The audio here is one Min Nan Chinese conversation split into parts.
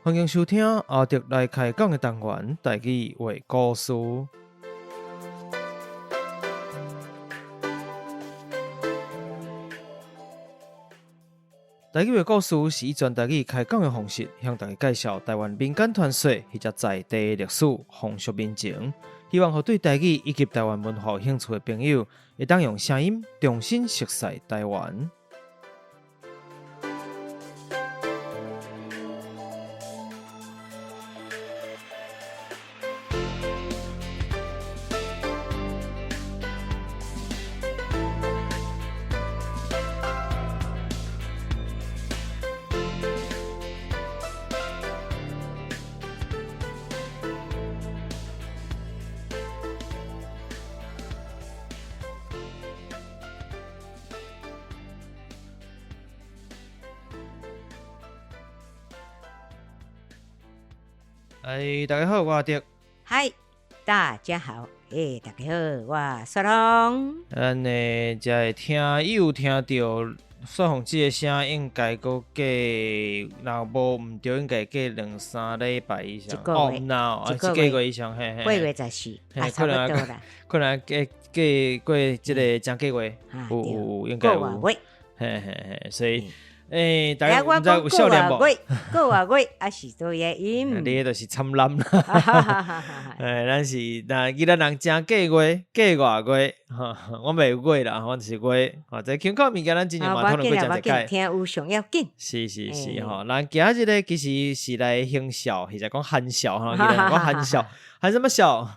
歡迎收聽阿德來開講的單元，台語話故事。台語話故事是以全台語開講的方式，向大家介紹台灣民間傳說或者在地歷史、風俗民情，希望予對台語以及台灣文化有興趣的朋友，會當用聲音重新熟悉台灣。哎，大家好，我阿德。嗨，大家好，哎，大家好，我雪紅。咱的遮的聽友聽著雪鳳姐的聲，應該閣過，若無毋對，應該過兩三禮拜以上。哦，毋啦，一個月以上，嘿嘿。8月14，啊，差不多啦。可能過過過這个正個月，有有應該有。嘿嘿嘿，所以。欸，大家毋知有少年無？個外月啊是做个音。你彼就是參濫啦。欸，咱是若宜蘭人誠過月，過外月，吼，我袂有月啦，我就是月。吼，這腔口物件咱之前嘛討論過誠濟擺。聽有上要緊。是是是吼，咱今日咧其實是來行笑，或者講憨笑吼，宜蘭人講憨笑，憨啥物笑？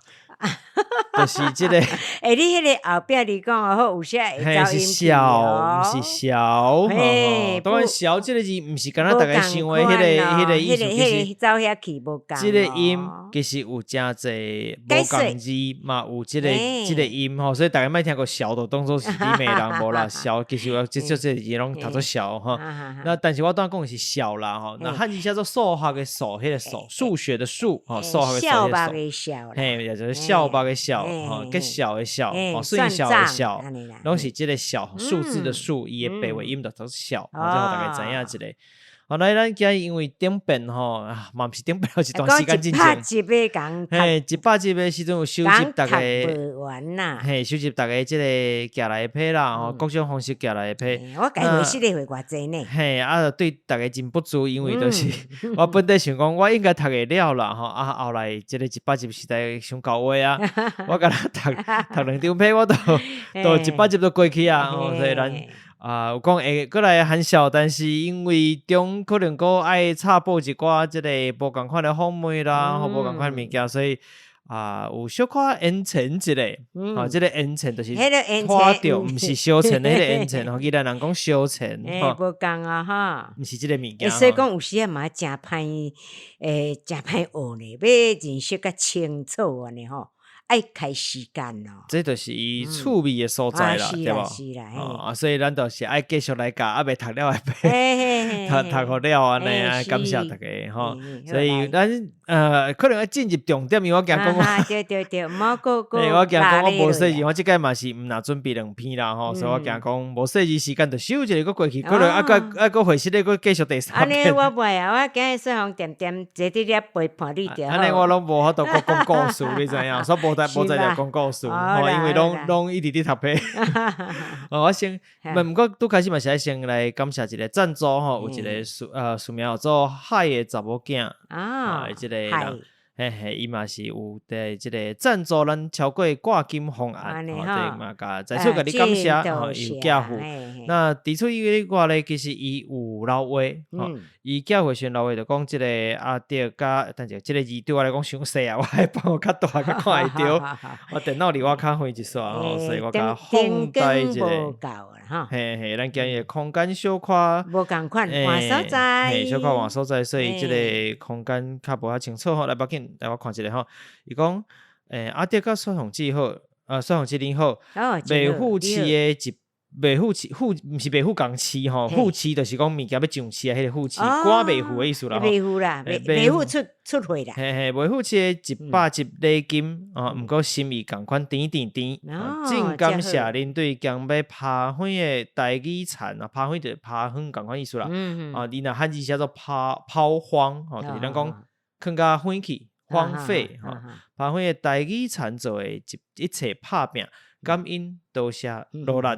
就是這個。欸，你彼个後壁你講好，有時會走音是笑，毋是潲。嘿，當然潲這个字，毋是敢若逐家想的彼个彼个意思，其實走遐去無仝。這个音其實有誠濟無仝字，嘛有這个這个音吼，所以逐家莫聽過潲就當做是咧罵人，無啦，潲其實有這這這字攏讀做潲吼。那但是我拄仔講的是笑啦吼，那漢字寫做數學的數，彼个數，數學的數，吼，數學的數，嘿，也就是笑目的笑，吼，結笑的笑，吼，算笑的笑，攏是這个笑，數字的數，伊的白話音就讀笑，這予大家知影一下。好來，咱今日因為頂遍吼，啊，嘛毋是頂遍，有一段時間進前，嘿，100集的時陣有收集逐家，嘿，收集逐家這個寄來的批啦，吼，各種方式寄來的批。我家會失禮會偌濟呢？嘿，啊，對逐家真不足，因為就是我本底想講，我應該讀會了啦，吼，啊，後來這個100集實在傷厚話啊，我敢若讀讀兩張批，我都都100集都過去啊，所以咱。啊，有講會閣來含笑，但是因為中可能閣愛插播一寡這個無仝款的風味啦，或無仝款的物件，所以啊，有小可延遲一下，啊，這個延遲就是拖著，毋是相乘的彼個延遲，吼，宜蘭人講相乘，吼，無仝啊，哈，毋是這個物件。所以講有時仔嘛誠歹，欸，誠歹學呢，欲認識較清楚按呢吼。愛開時間咯，這就是伊趣味的所在啦，對無？啊，所以咱就是愛繼續來教，啊未讀了的讀讀予了按呢啊，感謝大家吼。所以咱可能愛進入重點，因為我驚講，對對對，毋好閣閣，我驚講我無細字，我這擺嘛是毋若準備兩篇啦吼，所以我驚講無細字時間就收一下閣過去，可能啊閣啊閣會失禮閣繼續第三篇。按呢我袂啊，我今日雪鳳恬恬坐佇遮陪伴你就好。按呢我攏無法度閣講故事，你知影？所以無在無在遮講故事，吼，因為攏攏一直佇讀冊。我先，毋過拄開始嘛是愛先來感謝一個贊助吼，有一個署署名叫做海的查某囝，啊，這個人，嘿嘿，伊嘛是有佇這個贊助咱超過掛金方案，吼，這嘛共在此共你感謝，吼，伊有寄付。那除此以外咧，其實伊有留話，吼，伊寄回信留話就講這個阿德佮，等下，這個字對我來講傷細啊，我愛幫我較大較看會著。我電腦離我較遠一撮吼，所以我共放大一下。嘿嘿，咱今日空間小可無仝款，換所在，嘿，小可換所在，所以這個空間較無遐清楚吼。來，無要緊，來我看一下吼。伊講，欸，阿德佮雪鳳姊好，雪鳳姊恁好，袂富市的一。袂赴市赴毋是袂赴共市吼，赴市就是講物件欲上市啊，彼个赴市，趕袂赴的意思啦吼。袂赴啦，袂赴出貨啦。嘿嘿，袂赴市的100集禮金，哦，毋過心意仝款甜甜甜。真感謝恁對將欲拋荒的台語田啊，拋荒就是拋荒仝款意思啦。啊，你若漢字寫做拋拋荒，吼，就是咱講囥甲荒去，荒廢吼。拋荒的台語田做的一一切拍拚，感恩多謝努力。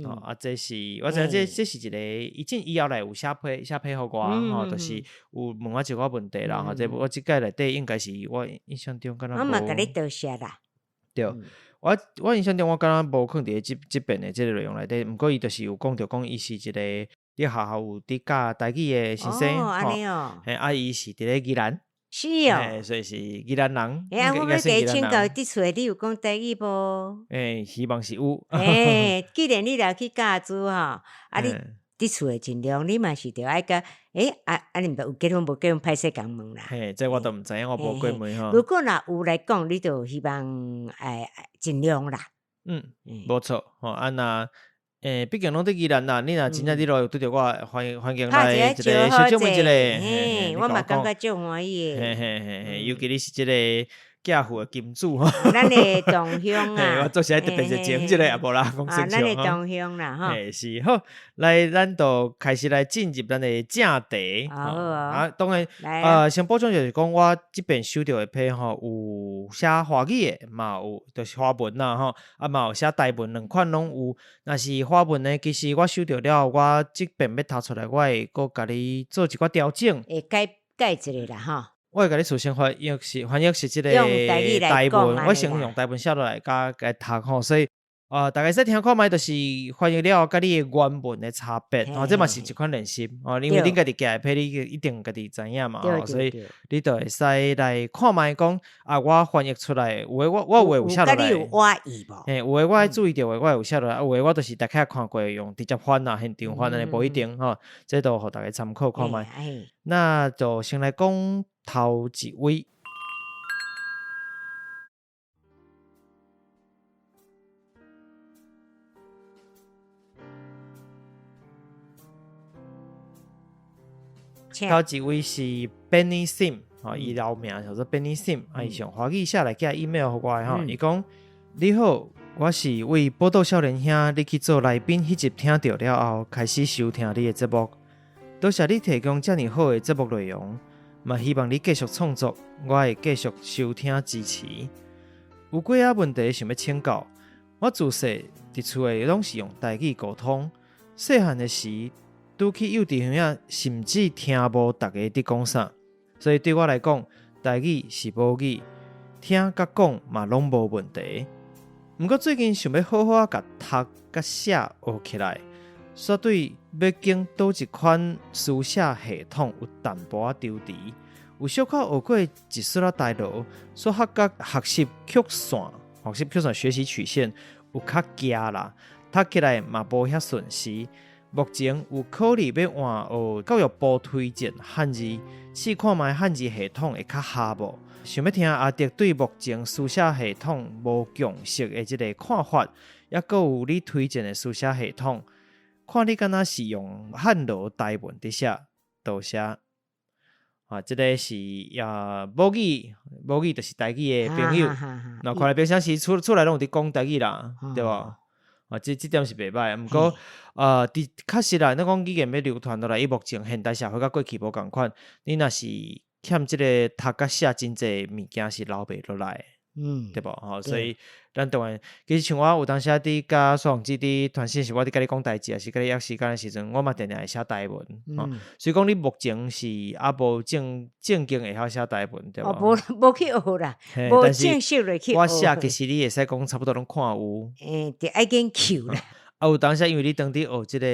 哦，啊，這是我知影，這是一个，伊進以後來有寫批寫批予我，吼，就是有問我一寡問題啦，吼，這我這屆內底應該是我印象中敢若無。我嘛共你多謝啦。對，我印象中我敢若無囥佇咧這這邊的這个內容內底，毋過伊就是有講著講，伊是一个佇學校有佇教台語的先生，吼，嘿，啊，伊是佇咧宜蘭。是哦，所以是宜蘭人。欸，啊，我欲共伊請教，佇厝內你有講台語無？欸，希望是有。欸，既然你來去教書吼，啊，你佇厝內盡量，你嘛是著愛共，欸，啊啊，你毋知有結婚無結婚，歹勢共問啦。嘿，這我都毋知影，我無過問吼。如果若有來講，你就希望愛盡量啦。嗯，無錯，吼，啊若。欸，畢竟攏佇宜蘭啦，你若真正佇路有拄著我環環境來一个小請問一下，嘿，我嘛感覺足歡喜的。嘿嘿嘿嘿，尤其你是這個寄父的金主吼，咱的同鄉啊，我做時愛特別熱情一下，也無啦，講生笑咱的同鄉啦，吼。嘿，是好，來，咱就開始來進入咱的正題。好啊，當然，先補充就是講，我這邊收著的批吼，有寫華語的，嘛有就是華文啦吼，啊嘛有寫台文，兩款攏有。若是華文的，其實我收著了後，我這邊欲讀出來，我會閣共你做一寡調整。會改改一下啦，吼。我會共你事先翻譯是翻譯是這個台文，我先用台文寫落來，共共讀吼，所以啊，大家會使聽看覓，就是翻譯了後，佮你的原文的差別，吼，這嘛是一款練習，哦，因為恁家己寄的批，你一定家己知影嘛，吼，所以你就會使來看覓講，啊，我翻譯出來，有的我我有的有寫落來，嘿，有的我愛注意著的，我有寫落來，有的我就是大概看過，用直接翻啊，現場翻按呢無一定吼，這都予大家參考看覓。那就先來講頭一位，頭一位是 Benny Sim，吼，伊老名叫做 Benny Sim，啊，伊是用華語寫來寄 email 予我的吼，伊講你好，我是為報道少年兄你去做來賓彼集聽著了後，開始收聽你的節目。多謝你提供遮爾好的節目內容，嘛希望你繼續創作，我會繼續收聽支持。有幾仔問題想欲請教，我自細佇厝內攏是用台語溝通，細漢的時拄去幼稚園仔，甚至聽無逐家佇講啥，所以對我來講，台語是母語，聽佮講嘛攏無問題。毋過最近想欲好好仔共讀佮寫學起來。煞對欲揀佗一款書寫系統有淡薄仔躊躇，有小可學過一絲仔台羅，煞發覺學習曲線、學習曲線學習曲線有較行啦，讀起來嘛無遐順時。目前有考慮欲換學教育部推薦漢字，試看覓漢字系統會較合無？想欲聽阿德對目前書寫系統無共識的這个看法，抑閣有你推薦的書寫系統。看你敢若是用漢羅台文佇寫，多謝。啊，這个是啊母語，母語就是台語的朋友。那看來平常時厝厝內攏有佇講台語啦，對無？啊，這這點是袂䆀。毋過啊，佇確實啦，咱講語言欲流傳落來，伊目前現代社會佮過去無仝款。你若是欠這个讀佮寫真濟物件是留袂落來。對無吼，所以咱當然，其實像我有當時佇佮蘇宏志佇傳訊時，我佇佮你講代志，抑是佮你約時間的時陣，我嘛定定會寫台文。吼，所以講你目前是猶無正正經會曉寫台文，對無？哦，無無去學啦，無正式落去學。我寫其實你會使講差不多攏看有。欸，著愛研究啦。啊，有當時因為你當佇學這个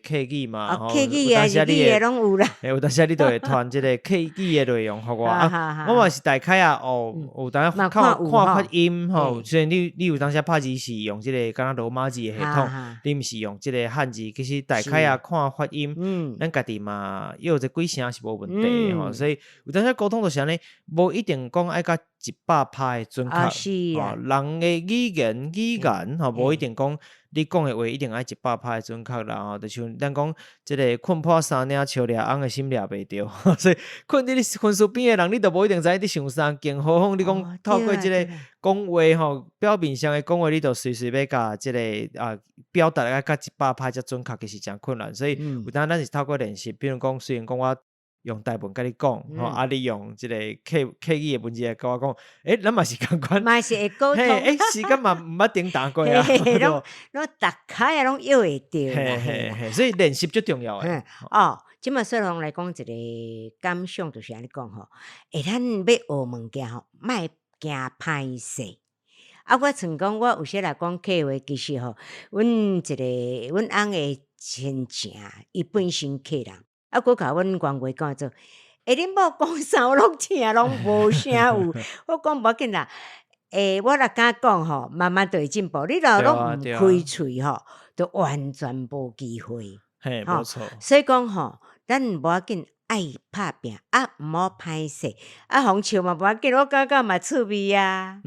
客語嘛，吼，客語啊，日語的攏有啦。欸，有當時你就會傳這个客語的內容予我，啊，我嘛是大概啊，哦，有當看看發音吼，雖然你你有當時拍字是用這个敢若羅馬字的系統，你毋是用這个漢字，其實大概啊看發音，咱家己嘛約這幾聲是無問題的吼，所以有當時溝通就是按呢，無一定講愛共。100%的準確。哦，人的語言吼，無一定講你講的話一定愛一百趴的準確啦吼。就像咱講這个睏破衫領笑掠翁的心掠袂著，所以睏佇你身軀邊的人，你都無一定知影你想啥，更何況你講透過這个講話吼，表面上的講話，你就隨隨欲共這个啊表達得較100%才準確，其實誠困難。所以有當咱是透過練習，比如講，雖然講我用台文共你講，吼，啊，你用這個客語的文字來共我講，欸，咱嘛是仝款，嘛是會溝通，欸，時間嘛毋捌停頓過啊，攏攏逐擺啊攏約會著啦，嘿嘿，所以練習最重要的。哦，這馬說來講一个感想，就是按呢講吼，欸，咱欲學物件吼，莫驚歹勢。啊，我像講，我有時來講客話，其實吼，阮一个阮翁的親情，伊本身客人。啊，閣共阮阮話講做，欸，恁某講啥我攏聽攏無聲有。我講無要緊啦，欸，我若敢講吼，慢慢就會進步。你若攏毋開喙吼，就完全無機會。嘿，無錯。所以講吼，咱無要緊，愛拍拚，啊，毋好歹勢，啊，予人笑嘛無要緊，我感覺嘛趣味啊。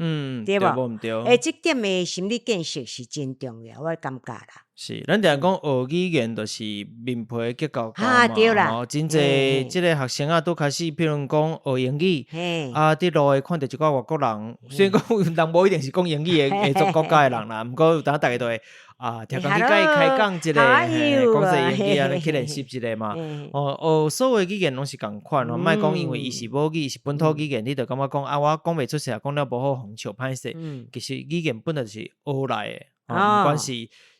對無？毋對。欸，這點的心理建設是真重要，我感覺啦。是，咱定講學語言就是面皮結構嘛，吼，真濟這個學生仔拄開始，比如講學英語，啊，佇路會看著一寡外國人，雖然講人無一定是講英語的下族國家的人啦，毋過有當逐家都會啊，定定去共伊開講一下，講者英語按呢去練習一下嘛。哦，學所有語言攏是仝款吼，莫講因為伊是母語，是本土語言，你就感覺講啊，我講袂出聲，講了無好，予人笑歹勢。其實語言本來就是學來的，毋管是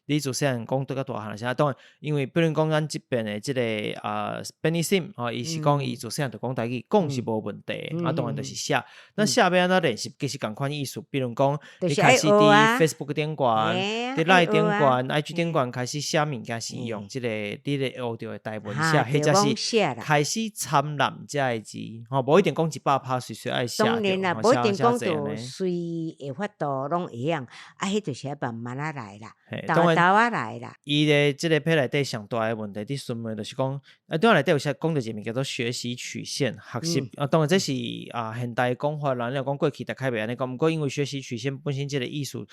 你自細漢講倒較大漢啥，當然，因為比如講咱這邊的這个啊 Benny Sim 吼，伊是講伊自細漢就講台語，講是無問題，啊，當然就是寫。咱寫欲按怎練習，其實仝款意思。比如講，你開始佇 Facebook 頂懸，佇 Line 頂懸，IG 頂懸開始寫物件，是用這个你咧學著的台文寫，或者是開始參覽遮的字，吼，無一定講100%隨隨愛寫。當然啦，無一定講著隨會法度攏會曉，啊，彼就是愛慢慢仔來啦。當然，沓來啦。伊的這个批內底上大的問題，佇詢問就是講，啊，對我內底有寫講著一個物叫做學習曲線，學習啊，當然這是啊現代講法啦。你若講過去大概袂按呢講，毋過因為學習曲線本身這个意思，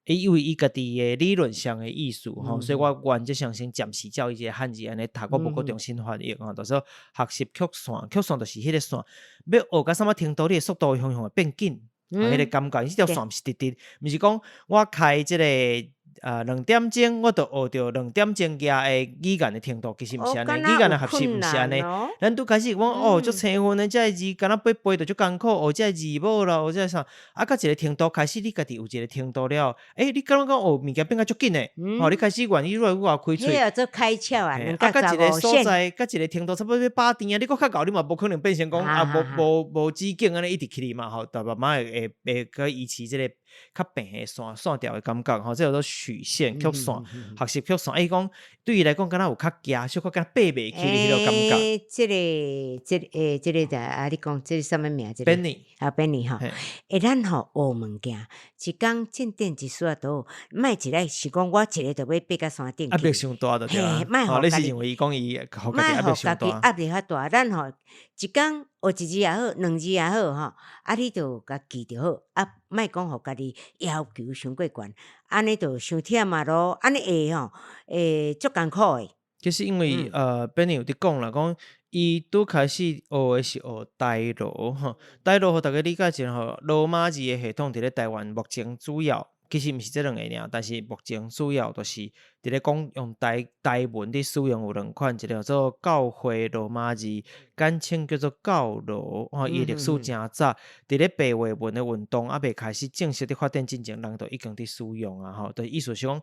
伊因為伊家己的理論上的意思吼，所以我原則上先暫時照伊這个漢字按呢讀，我無閣重新翻譯吼。就是說學習曲線，曲線就是彼个線，欲學到啥物程度，你的速度會向向會變緊，彼个感覺，這條線毋是直直，毋是講我開這个2點鐘，我就學著2點鐘額的語言的程度，其實毋是按呢，語言的學習毋是按呢。咱拄開始講哦，足生分的，這个字敢若欲背就足艱苦，學這個字母啦，學這个啥，啊，到一個程度開始，你家己有一個程度了，欸，你感覺講學物件變較足緊的，吼，你開始願意愈來愈愛開喙。彼個做開竅啊，啊，到一個所在，到一個程度，差不多欲飽甜啊，你閣較𠢕，你嘛無可能變成講啊，無無止境按呢一直起去嘛，吼，但慢慢會會閣維持這个較平的線線條的感覺，吼，這叫做曲線曲線，學習曲線。伊講對伊來講，敢若有較驚，小可敢若爬袂起彼個感覺。欸，這个，這個，欸，這个就啊，你講這个啥物名？這個 Benny 啊，Benny 吼。欸，咱吼學物件，一工進展一絲仔都好，莫一下是講我一个就欲爬到山頂。壓力傷大就對啊。莫予你是認為伊講伊予家己壓力傷大？壓力較大，咱吼一工學一字也好，兩字也好，吼，啊，你就共記就好，啊，莫講予家己要求傷過懸，按呢就傷忝啊囉，按呢會吼，會足艱苦的。其實因為Benny 有佇講啦，講伊拄開始學的是學台羅吼，台羅予逐家理解一下吼，羅馬字的系統佇咧台灣目前主要其實毋是這兩个爾，但是目前主要就是佇咧講用台文佇使用有兩款，一個叫做教會羅馬字，簡稱叫做教羅，吼，伊歷史誠早，佇咧白話文的運動猶未開始正式佇發展進前，人就已經佇使用啊，吼，就意思是講。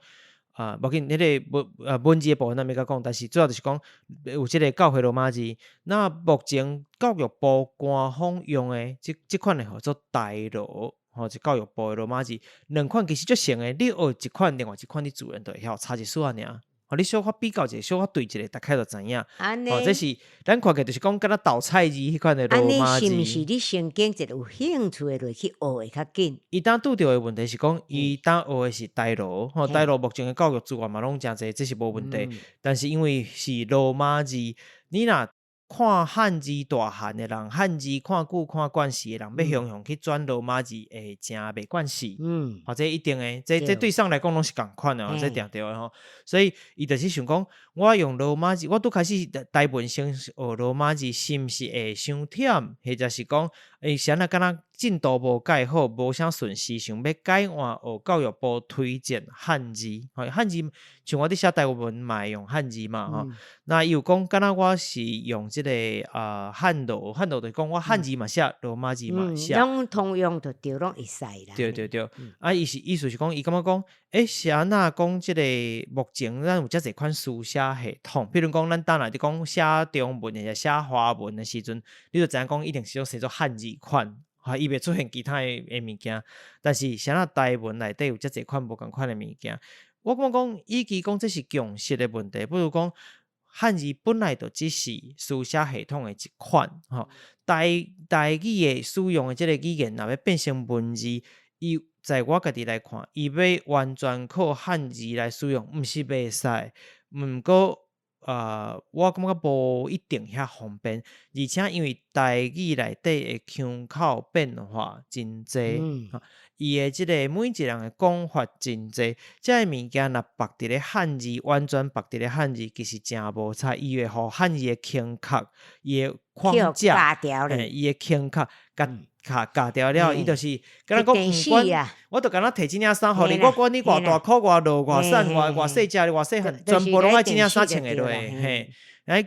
啊，無緊，彼个文字的部分咱免閣講，但是主要就是講有這个教會羅馬字。那目前教育部官方用的這款的號做台羅，吼，是教育部的羅馬字。兩款其實足像的，你學一款，另外一款你自然就會曉，差一絲仔爾。吼，你小可比較一下，小可對一下，大概就知影。吼，這是咱看起來就是講敢若鬥菜字彼款的羅馬字。是毋是你先揀一個有興趣的落去學會較緊？伊當拄著的問題是講，伊當學的是台羅，吼，台羅目前的教育資源嘛攏誠濟，這是無問題。但是因為是羅馬字，你若看漢字大漢的人，漢字看久看慣勢的人，欲雄雄去轉羅馬字會誠袂慣勢。吼，這一定的，這對啥人來講攏是仝款的吼，這定著的吼。所以伊就是想講，我用羅馬字，我拄開始台文先學羅馬字，是毋是會傷忝？或者是講，是按怎敢若進度無蓋好，無啥順勢，想欲改換學教育部推薦漢字。吼，漢字像我佇寫台文嘛會用漢字嘛吼。那伊有講，敢若我是用這個漢羅，漢羅就是講我漢字嘛寫，羅馬字嘛寫。攏通用就對，攏會使啦。對對對，啊，伊是意思是講，伊感覺講，是按怎講這個目前咱有遮濟款書寫系統，比如講咱當來佇講寫中文或者寫華文的時陣，你就知影講一定是用寫做漢字款，哈，伊袂出現其他的物件。但是啥若台文內底有遮濟款無仝款的物件，我感覺講，與其講這是共識的問題，不如講漢字本來就只是書寫系統的一款，吼。台語的使用的這個語言，若欲變成文字，伊在我家己來看，伊欲完全靠漢字來使用，毋是袂使，毋過我感覺無一定遐方便，而且因為台語內底的腔口變化真濟，伊的這個每一個人的講法真濟，這个物件若縛佇咧漢字，完全縛佇咧漢字，其實誠無彩，伊會予漢字的腔殼，伊的框架，伊的腔殼，共卡咬掉了，伊就是敢若講，毋管，我就敢若提這領衫予你，我管你偌大箍、偌落、偌瘦、偌細隻、偌細漢，全部攏愛這領衫穿會落，嘿，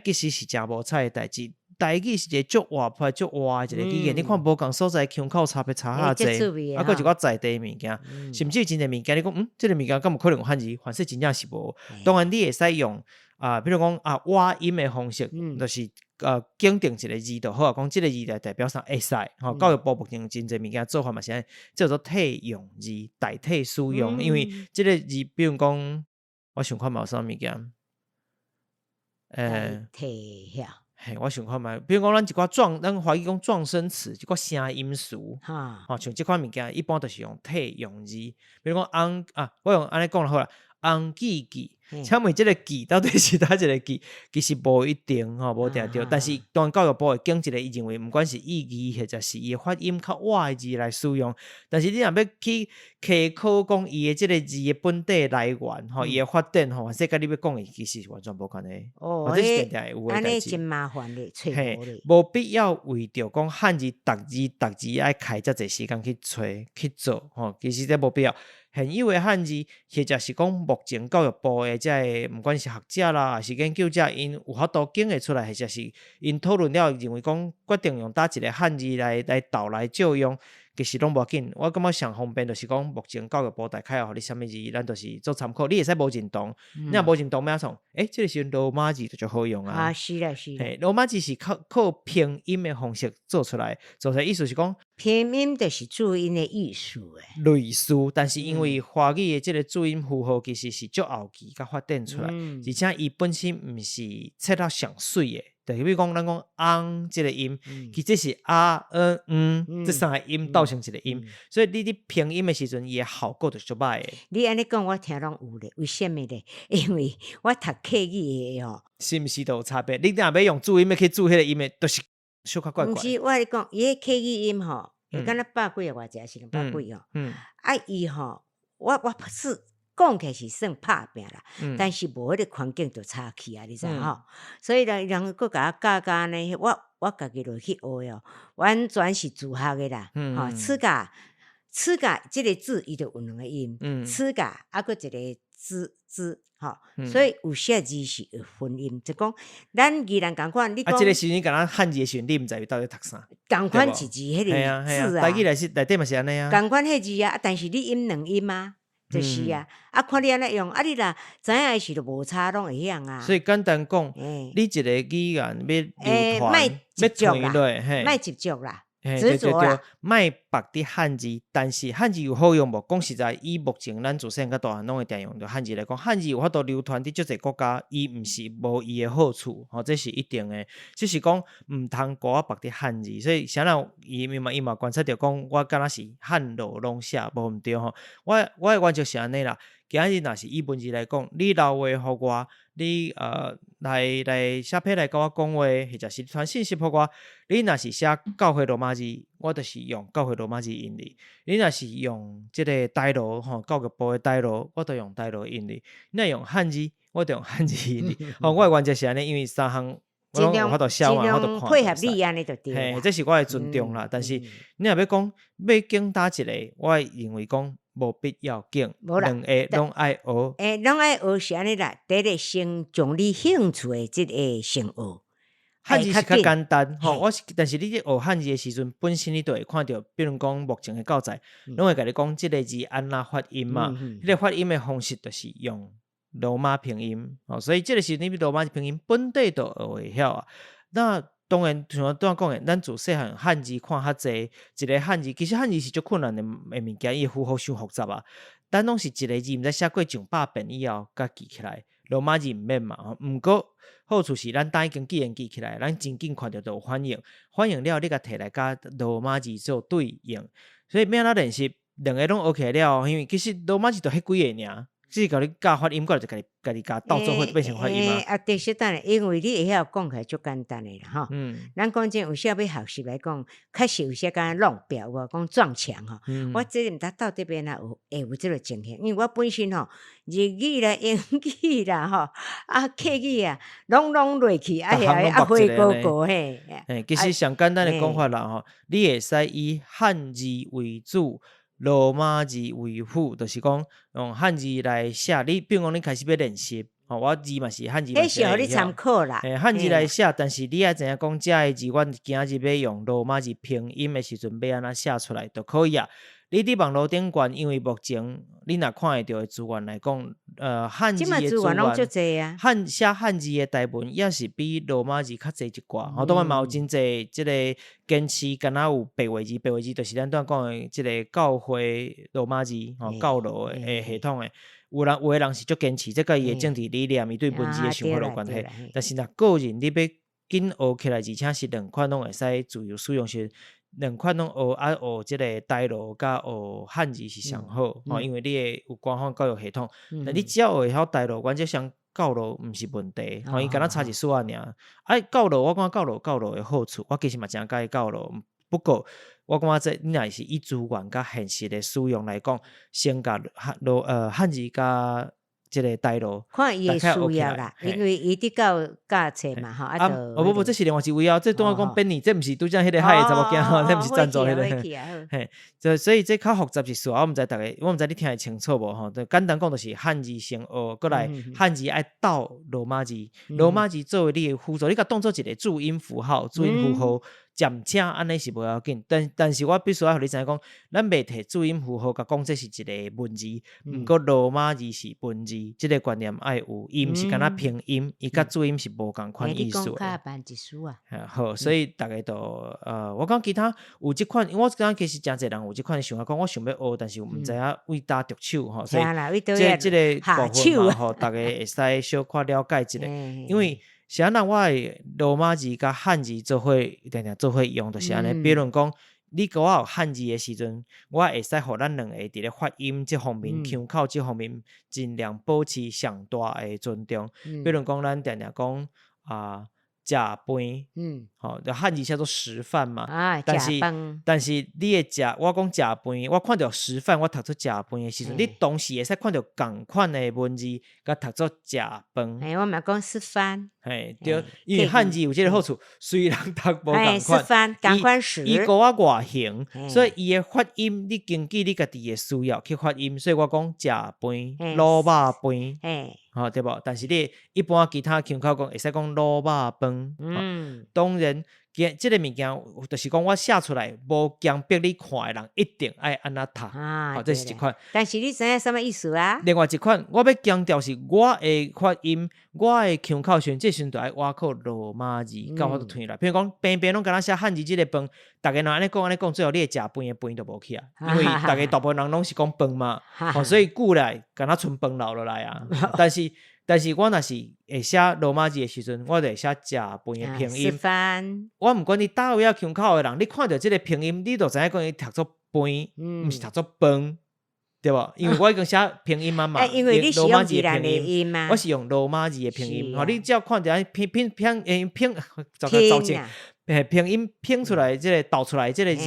其實是誠無彩的代誌。台語是一個足活潑、足活的一個語言，你看無仝所在腔口差別差遐濟，啊，閣一寡在地物件，甚至真濟物件，你講，這個物件敢有可能有漢字？反正真正是無。當然你會使用啊，比如講啊，倚音的方式，就是揀定一個字就好啊，講這個字來代表啥會使。吼，教育部目前真濟物件做法嘛是按呢，叫做替用字，代替使用。因為這個字，比如講，我想看覓有啥物件，代替遐。嘿，我想看覓，比如講咱一寡狀，咱華語講狀聲詞，一寡聲音詞，吼，像這款物件，一般都是用替用字。比如講翁啊，我用按呢講就好啦，翁記記，請問這個記到底是佗一個記？其實無一定吼，無定著。但是當教育部會揀一個，伊認為毋管是意義或者是伊的發音較倚的字來使用。但是你若欲去稽考講伊的這個字的本底來源，吼，伊的發展吼，這佮你欲講的其實完全無關係。哦，這是定定會有的代誌。按呢真麻煩咧，揣無咧。無必要為著講漢字逐字逐字愛開遮濟時間去揣去做，吼，其實這無必要。現有的漢字，或者是講目前教育部的這个，毋管是學者啦，抑是研究者，𪜶有法度揀會出來，或者是𪜶討論了認為講，決定用佗一個漢字來鬥來借用，其實攏無要緊。我感覺上方便就是講，目前教育部大概予你啥物字，咱就是做參考。你會使無認同，你若無認同欲按怎創？這個時陣羅馬字就足好用啊。啊，是啦，是啦。嘿，羅馬字是靠拼音的方式做出來，做出來意思是講，拼音就是注音的意思誒。類似，但是因為華語的這個注音符號其實是足後期才發展出來，而且伊本身毋是切得上媠的。就比如講，咱講翁這個音，其實是啊、嗯、嗯這三個音鬥成一個音，所以你佇拼音的時陣，伊的效果就是足歹的。你按呢講，我聽攏有咧。為啥物咧？因為我讀客語的吼，是毋是都有差別？你若欲用注音去注彼個音的，就是小可怪怪。毋是，我咧講，伊彼客語音吼，會敢若百幾啊，偌濟，抑是兩百幾吼。啊，伊吼，我是講起來是算拍拚啦，但是無彼個環境就差去啊，你知吼？所以人人閣共我教教按呢，我家己落去學哦，完全是自學的啦。吼，此甲此甲這個字伊就有兩個音，此甲啊閣一個字字吼，所以有些字是會分音，就講咱宜蘭仝款，你啊，這個時陣敢若漢字的時陣，你毋知伊到底讀啥？仝款一字彼個字啊，台語內是內底嘛是按呢啊。仝款彼字啊，但是你音兩音啊。就是啊，啊看你按怎用，啊你若知影的時就無差，攏會曉啊。所以簡單講，你一個語言欲流傳，欲傳落，莫執著啦，執著啦，莫縛佇漢字，但是漢字有好用無？講實在，以目前咱自細漢到大漢攏會定用著漢字來講，漢字有法度流傳佇足濟國家，伊毋是無伊的好處，吼，這是一定的。只是講毋通孤仔縛佇漢字，所以啥人伊嘛觀察著講，我敢若是漢羅攏寫無毋對吼。我的原則是按呢啦，今仔日若是以文字來講，你留話予我，你來寫批來佮我講話，或者是傳信息予我，你若是寫教會羅馬字，我就是用教會羅馬字印字；你若是用這个台羅吼，教育部的台羅，我就用台羅印字；你若用漢字，我就用漢字印字。吼，我的原則是按呢，因為三項我攏有法度寫嘛，有法度看。配合你按呢就對。嘿，這是我的尊重啦。但是你若欲講欲揀佗一个，我會認為講無必要揀，兩個攏愛學。欸，攏愛學是按呢啦。第一個先將你興趣的這个先學。漢字是較簡單吼，我是，但是你咧學漢字的時陣，本身你就會看著，比如講目前的教材，攏會共你講這个字按怎發音嘛。彼个發音的方式就是用羅馬拼音，吼，所以這个時陣你羅馬拼音本底就學會曉啊。那當然，像我拄仔講的，咱自細漢漢字看較濟，一个漢字其實漢字是足困難的物件，伊的符號傷複雜啊。咱攏是一个字，毋知寫過上百遍以後，才記起來。羅馬字毋免嘛，吼。毋過好處是咱當已經既然記起來，咱真緊看著就有反應，反應了你共提來佮羅馬字做對應。所以欲按怎練習，兩个攏學起來了，因為其實羅馬字就彼幾个爾。只是共你教發音，過來就家己家己共鬥做伙變成發音啊。啊，對，實等下，因為你會曉講起來足簡單的啦，吼。咱講真，有時欲學習來講，確實有時敢若弄表有無？講撞牆吼。我這毋知到底欲按怎學，會有這个情形。因為我本身吼，日語啦、英語啦、吼，啊，客語啊，攏攏落去，啊，遐啊，花糊糊嘿。嘿，其實上簡單的講法啦，吼，你會使以漢字為主，羅馬字為輔，就是講用漢字來寫。你比如講，你開始欲練習，吼，我字嘛是漢字嘛是會曉。參考啦。嘿，漢字來寫，但是你愛知影講，這个字，阮今仔日欲用羅馬字拼音的時陣，欲按怎寫出來就可以啊。你佇網路頂懸，因為目前你若看會著的資源來講，漢字的資源，漢寫漢字的台文也是比羅馬字較濟一寡。吼，當然嘛有真濟這个堅持，敢若有白話字，白話字就是咱拄仔講的這个教會羅馬字，吼，教羅的系統的。有人有的人是足堅持，這佮伊的政治理念，伊對文字的想法有關係。但是若個人你欲緊學起來，而且是兩款攏會使自由使用時，兩款攏學啊，學這个台羅佮學漢字是上好，吼，因為你會有官方教育系統。但你只要會曉台羅，原則上教羅毋是問題，吼，伊敢若差一絲仔爾。啊，教羅我感覺教羅教羅的好處，我其實嘛誠佮意教羅。不過我感覺這你若是以資源佮現實的使用來講，先共漢羅漢字佮這个台羅，看伊的需要啦，因為伊佇教教冊嘛，吼啊，哦不不，這是另外一位哦，這拄仔講便利，這毋是拄才彼个海的查某囝吼，這毋是贊助彼个，嘿，所以這較複雜一絲，我毋知逐个，我毋知你聽會清楚無吼？就簡單講，就是漢字先學，過來漢字愛鬥羅馬字，羅馬字作為你的輔助，你共當做一个注音符號，注音符號。暫且按呢是無要緊，但是我必須愛予你知影講，咱袂提注音符號，共講這是一个文字，毋過羅馬字是文字，這个觀念愛有，伊毋是敢若拼音，伊佮注音是無仝款意思的。欸，好，所以逐家都我講其他有這款，因為我感覺其實誠濟人有這款想法，講我想欲學，但是毋知影為佗著手吼，所以這个部分嘛吼，逐家會使小可了解一下，因為。是按怎我會羅馬字佮漢字做伙，定定做伙用，就是按呢。比如講，你共我有漢字的時陣，我會使予咱兩个佇咧發音這方面、腔口這方面，盡量保持上大的尊重。比如講，咱定定講啊，食飯，吼，就漢字寫做食飯嘛。但是但是你會食，我講食飯，我看著食飯，我讀做食飯的時陣，你同時會使看著仝款的文字，共讀做食飯。嘿，我嘛講食飯。嘿，對，因為漢字有這个好處，雖然讀無仝款，仝款食，伊閣較外形，所以伊的發音，你根據你家己的需要去發音。所以我講食飯、滷肉飯，吼對無？但是你一般其他腔口講會使講滷肉飯。當然，這个物件就是講我寫出來無強迫你看的人一定愛按怎讀，吼，這是一款。但是你知影啥物意思啊？另外一款，我欲強調是我的發音，我的腔口時陣，這時陣就愛倚靠羅馬字，才有法度吞來。比如講，平平攏敢若寫漢字這个飯，逐家若按呢講按呢講，最後你的食飯的飯就無去啊，因為逐家大部分人攏是講飯嘛，吼，所以久來敢若賰飯留落來啊。但是我若是會寫羅馬字的時陣，我就會寫食飯的拼音。我毋管你佗位仔腔口的人，你看著這个拼音，你就知影講伊讀做飯，毋是讀做飯。對無？因為我已經寫拼音啊嘛，因為你是羅馬字用宜蘭的的拼音，音啊，我是用羅馬字的拼音。吼，是啊你只要看著拼拼拼欸拼，糟糕糟聽啊，拼音拼出來這個導出來這個字，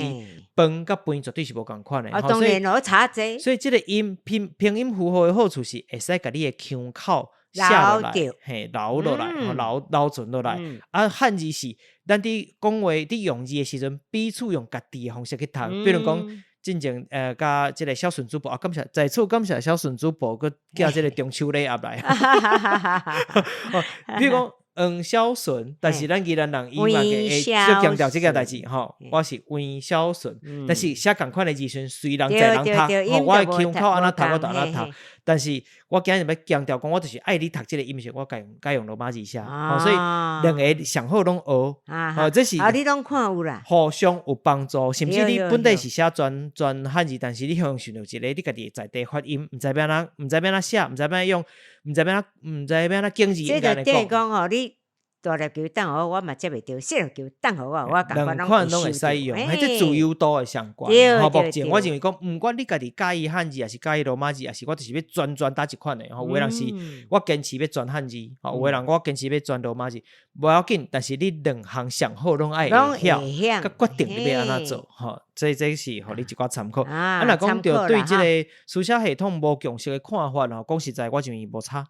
飯佮飯絕對是無仝款的。啊，吼所以當然咯，差濟。所以這個音拼拼音符號的好處是會使共你的腔口寫落來，嘿，留落來，留留存落來。啊，漢字是咱佇講話、佇用字的時陣，彼此用家己的方式去讀。比如講，進前佮這個小順主播啊，感謝在此感謝小順主播，閣寄這個中秋禮盒來。比如講黃小順，但是咱宜蘭人伊嘛會足強調這件代誌吼。我是黃小順，但是寫仝款的字時陣，隨人在人讀，吼，我的腔口按怎讀我就按怎讀。但是我今日欲強調講，我就是愛你讀這個音時，我改用改用羅馬字寫，吼，所以兩个上好攏學，吼，這是啊，你攏看有啦，互相有幫助。甚至你本底是寫全全漢字，但是你向想著一個你家己在地發音，毋知欲按怎，毋知欲按怎寫，毋知欲按怎用，毋知欲按怎，毋知欲按怎揀字，這就等於講吼，你大粒球擲予我，我嘛接袂著；細粒球擲予我，我兩款攏會使用，彼這自由度會上懸。吼，目前我認為講，毋管你家己佮意漢字，抑是佮意羅馬字，抑是我就是欲全全佗一款的。吼，有的人是我堅持欲全漢字，吼，有的人我堅持欲全羅馬字，無要緊。但是你兩項上好攏愛會曉，佮決定你欲按怎做，吼。這這是予你一寡參考。啊，若講著對這個書寫系統無共識的看法，吼，講實在，我認為無差。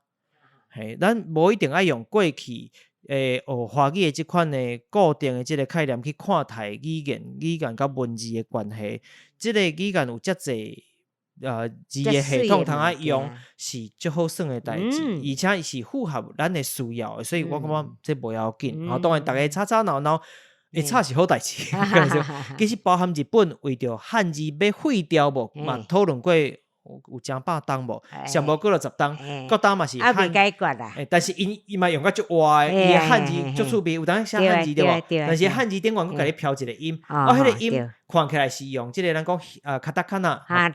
嘿，咱無一定愛用過去。欸，學華語的這款的固定的這個概念去看待語言、語言佮文字的關係，這個語言有遮濟字的系統通愛用，是足好耍的代誌，而且是符合咱的需要的，所以我感覺這無要緊。吼，當然逐家吵吵鬧鬧，會吵是好代誌。其實包含日本為著漢字欲廢掉無，嘛討論過。有成百冬無？上無過了十冬，閣冬嘛是猶未解決啦。但是𪜶伊嘛用甲足活的，伊的漢字足趣味，有當寫漢字對無？但是漢字頂懸閣共你標一個音，啊，彼個音看起來是用這個咱講卡塔卡納，華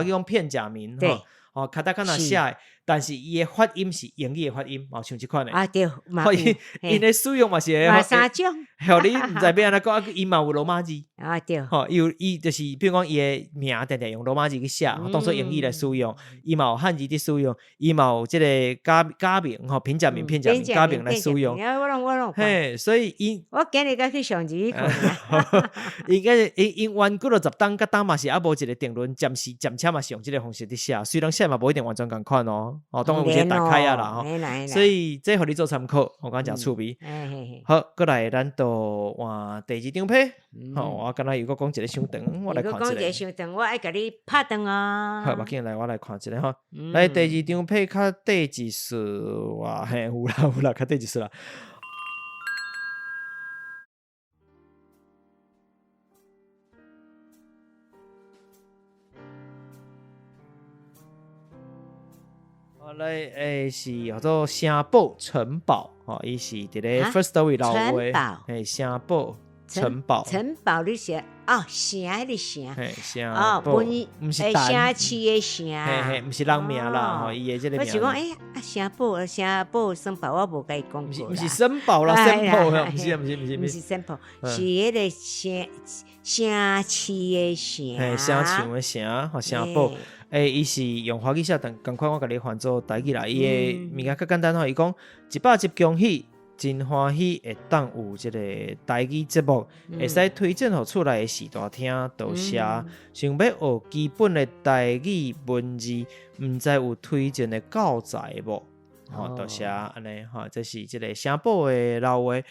語講片假名吼，哦，卡塔卡納寫的，但是伊的發音是英語的發音，哦，像這款的。啊對，伊𪜶的使用嘛是會，嘛三種，予你毋知欲按怎講，伊嘛有羅馬字。啊對，吼，伊有伊就是，比如講伊的名定定用羅馬字去寫，當做英語來使用，伊嘛有漢字佇使用，伊嘛有這個假假名吼，平假名、片假名、假名來使用。我攏我攏嘿，所以伊我今日才去上日語課。伊個伊𪜶冤幾落十冬，佮今嘛是猶無一個定論，暫時暫且嘛是用這個方式佇寫，雖然寫嘛無一定完全仝款哦，哦，當然有一個大概仔啦吼，所以這予你做參考，我感覺誠趣味。好，過來咱就換第二張批。好，我敢若又閣講一个傷長，我來看一下。講一个傷長，我愛共你拍斷哦。好，無緊來，我來看一下吼。來，第二張批較短一絲哇，嘿，有啦有啦，較短一絲啦。來，欸，是叫做城堡城堡，吼，伊是佇咧 Firstory 樓下，嘿，城堡城堡，城堡你是哦，城彼个城，嘿，城堡，毋是城市的城，嘿嘿，毋是人名啦，吼，伊的這個名。我是講，欸，啊，城堡，城堡，森堡，我無共伊講過。毋是森堡啦，森堡，毋是毋是毋是毋是森堡，是彼个城城市的城，嘿，城牆的城，吼，城堡。欸，伊是用華語寫，但仝款我共你翻做台語啦。伊的物件較簡單吼，伊講100集恭喜，真歡喜會當有這個台語節目，會使推薦予厝內的序大聽，多謝。想欲學基本的台語文字，毋知有推薦的教材無？吼，多謝按呢吼，這是這個城堡的老話。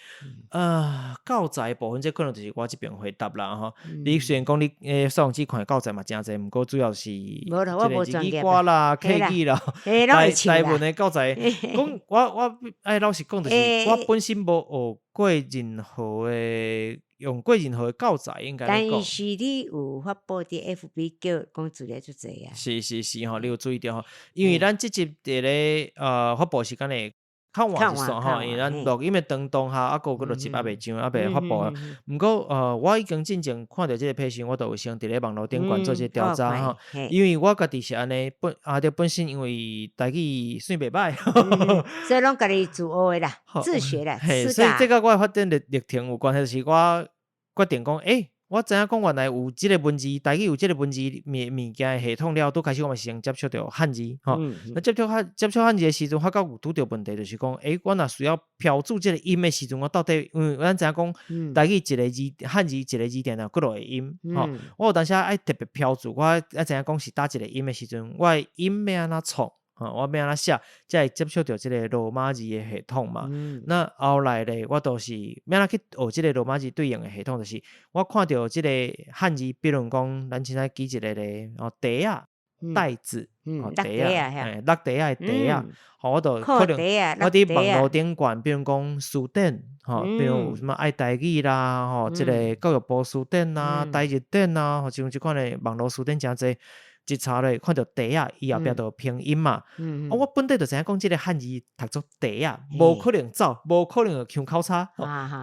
啊，教材部分，這可能就是我這邊回答啦吼。你雖然講你欸，上次看的教材嘛誠濟，毋過主要是這個日語歌啦、客語啦、台台文的教材。講我我愛老實講，就是我本身無學過任何的。用過任何的教材應該但是你有發布佇 FB 叫講資料足濟啊？是是是吼，你有注意著吼？因為咱這集佇咧發布時間會較晚一線吼，因為咱錄音的當當下，猶閣幾落集猶未上，猶未發布。毋過我已經進前看著這個批時，我就有先佇咧網路頂懸做這個調查吼。因為我家己是按呢，本啊著本身因為台語算袂䆀，所以攏家己自學的啦，自學啦。嘿，所以這佮我的發展歷歷程有關係，就是我決定講，欸，我知影講原來有這个文字，台語有這个文字物物件的系統了，拄開始我嘛是先接觸著漢字吼。那接觸漢字的時陣，發覺有拄著問題，就是講，我若需要標註這个音的時陣，我到底因為咱知影講，台語一个字，漢字一个字定定有幾落個音吼。我有當時愛特別標註，我愛知影講是佗一个音的時陣，我的音欲按怎創？我欲按怎寫，才會接觸著這个羅馬字的系統嘛。那後來咧，我都是欲按怎去學這个羅馬字對應的系統，就是我看著這个漢字，比如講，咱凊彩舉一个咧，哦，袋仔、袋子，哦，袋仔，落袋仔的袋仔，吼，我就可能我佇網路頂懸，比如講辭典，吼，比如有啥物愛台語啦，吼，這个教育部辭典啊、台日典啊，吼，像這款的網路辭典誠濟。一查落看著袋仔，伊後壁就有拼音嘛。啊，我本底就知影講這个漢字讀做袋仔，無可能走，無可能會腔口差。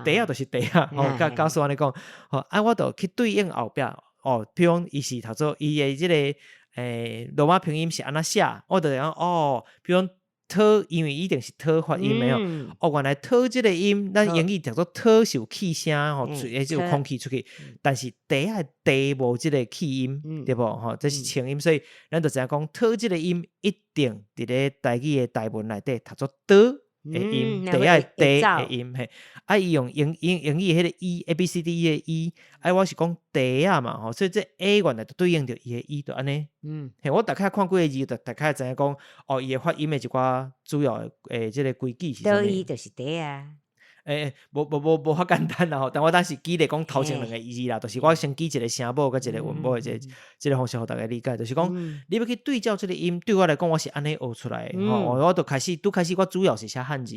袋仔就是袋仔，吼，假使按呢講，吼，啊，我就去對應後壁，哦，比如講伊是讀做伊的這个羅馬拼音是按怎寫，我就會講哦，比如講 t，因為一定是 t 發音的哦。哦，原來 t 這个音，咱英語讀做 t 是有氣聲吼，出，是有空氣出去。但是袋仔的袋無這个氣音，對無？吼，這是清音，所以咱就知影講 t 這个音一定佇咧台語的台文內底讀做 t 的音，袋仔的袋的音嘿。啊，伊用英語彼个 E A B C D E 的 E，啊，我是講袋仔嘛吼，所以這 A 原來就對應著伊的 E，就按呢。嘿，我大概看幾个字，就大概知影講，哦，伊的發音的一寡主要的這个規矩是啥物。 E 就是袋仔。無無無無遐簡單啦吼，但我當時舉例講頭前兩個字啦，就是我先舉一個聲母佮一個韻母的這个方式，予大家理解，就是講你欲去對照這个音，對我來講，我是按呢學出來的吼，我就開始拄開始，我主要是寫漢字，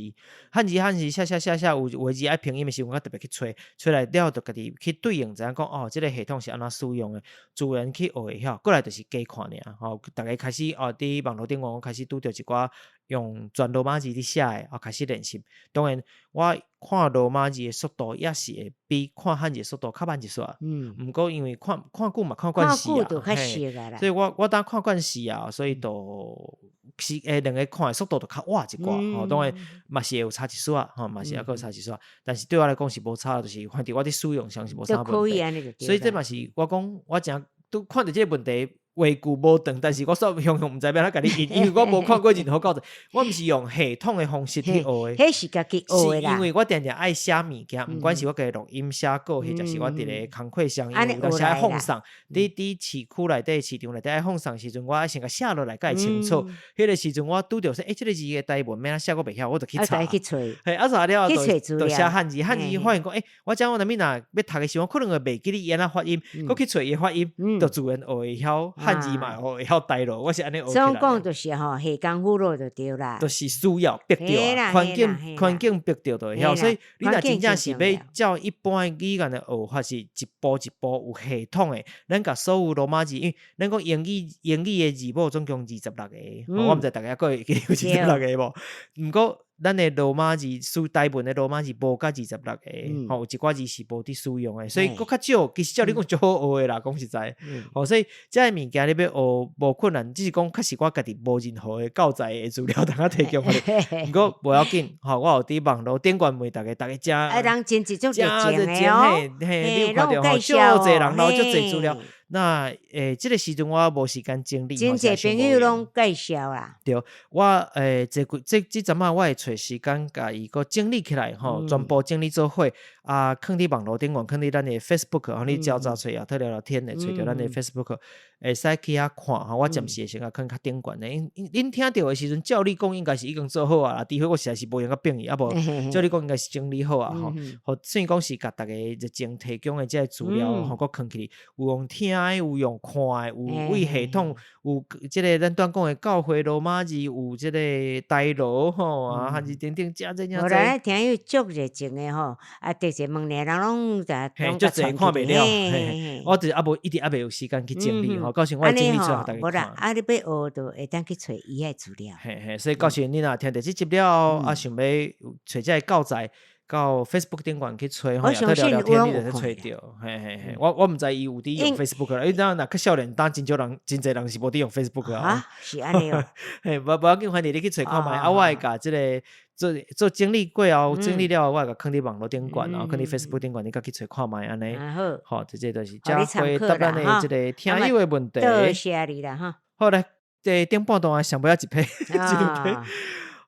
漢字漢字寫寫寫寫，有的字愛拼音的時陣，我特別去揣，揣來了後，就家己去對應，知影講哦，這个系統是按怎使用的，自然去學會曉。過來就是加看爾，吼，逐家開始哦，佇網路頂懸，我開始拄著一寡用全羅馬字佇寫的，哦，開始練習。當然，我看羅馬字的速度也是會比看漢字的速度較慢一撮。毋過因為看看久嘛看慣勢啊，所以我當看慣勢啊，所以就是兩个看的速度就較晚一寡。吼，當然嘛是會有差一絲仔，吼，嘛是猶閣有差一絲仔。但是對我來講是無差，就是反正我佇使用上是無啥問題。所以這嘛是我講，我誠拄看著這个問題。話句無長，但是我煞雄雄毋知欲按怎共你應，因為我無看過任何教材，我毋是用系統的方式去學的，彼是家己學的啦。是因為我定定愛寫物件，毋管是我家己錄音寫稿，或者是我佇咧工課上，因為有當時愛放送，佇市區內底、市場內底愛放送時陣，我愛先共寫落來，較會清楚。彼个時陣我拄著說，這个字的台文欲按怎寫，我袂曉，我就去查。嘿，啊查了後就寫漢字，漢字發現講，我這我若欲若欲讀的時候，我可能會袂記得伊按怎發音，閣去揣伊的發音，就自然學會曉漢字嘛，學會曉台囉，我是按呢學起來。總講就是吼，下功夫落就對啦。就是需要逼著啊，環境逼著就會曉，所以你若真正是欲照一般的語言的學法，是一步一步有系統的。咱共所有羅馬字，因為咱講英語的字母總共26個，我毋知大家閣會記得有二十六个無？毋過咱的羅馬字，使台文的羅馬字無到26個，吼，有一寡字是無佇使用的，所以閣較少。其實照你講足好學的啦，講實在，吼，所以這个物件你欲學無困難，只是講確實我家己無任何的教材的資料通通提供予你。毋過無要緊，吼，我有佇網路頂懸問大家，逐家誠啊，人真濟足熱情的哦，嘿，你有看著吼，足濟人摎足濟資料。那這个時陣我無時間整理，真濟朋友攏介紹啦。對，我這幾這這陣仔我會揣時間共伊閣整理起來吼，全部整理做伙啊，囥佇網路頂懸，囥佇咱的 Facebook，吼，你只要查揣後頭聊聊天會揣著咱的 Facebook，會使去遐看吼。我暫時會先共囥較頂懸的，因恁聽著的時陣，照理講應該是已經做好啊，除非我實在是無閒閣變伊，啊無照理講應該是整理好啊吼。予算講是共逐家熱情提供的這个資料吼，閣囥起來，有用聽的，有用看的，有對系統，有這个咱拄講的教會羅馬字，有這個台羅吼啊，漢字等等，遮這遮。無啦，聽友足熱情的吼，啊，直接問爾人攏嘿，足濟看袂了，我就是猶無一直猶未有時間去整理吼，到時我會整理出來予大家看。無啦，啊，你欲學就會當去揣伊的資料。嘿嘿，所以到時你若聽著這集了後，啊，想欲揣這个教材。到 Facebook 頂懸去揣吼，我也特相聊聊天，信有你就會攏有揣著。嘿嘿嘿，嗯我毋知伊有佇用因 Facebook 啦，因為若較少年，當真少人，真濟人是無佇用 Facebook 啊。啊，是按呢哦。嘿，無要緊，反正你去揣看覓，啊，我會共這个做做整理過後，整理了後，我會共囥佇網路頂懸，然後囥佇 Facebook 頂懸，你閣去揣看覓按呢。啊好，吼，這這就是予你這回參考答咱啦，的這个聽友的問題。多謝你啦，哈。好來，這頂半段上尾仔一篇，一篇。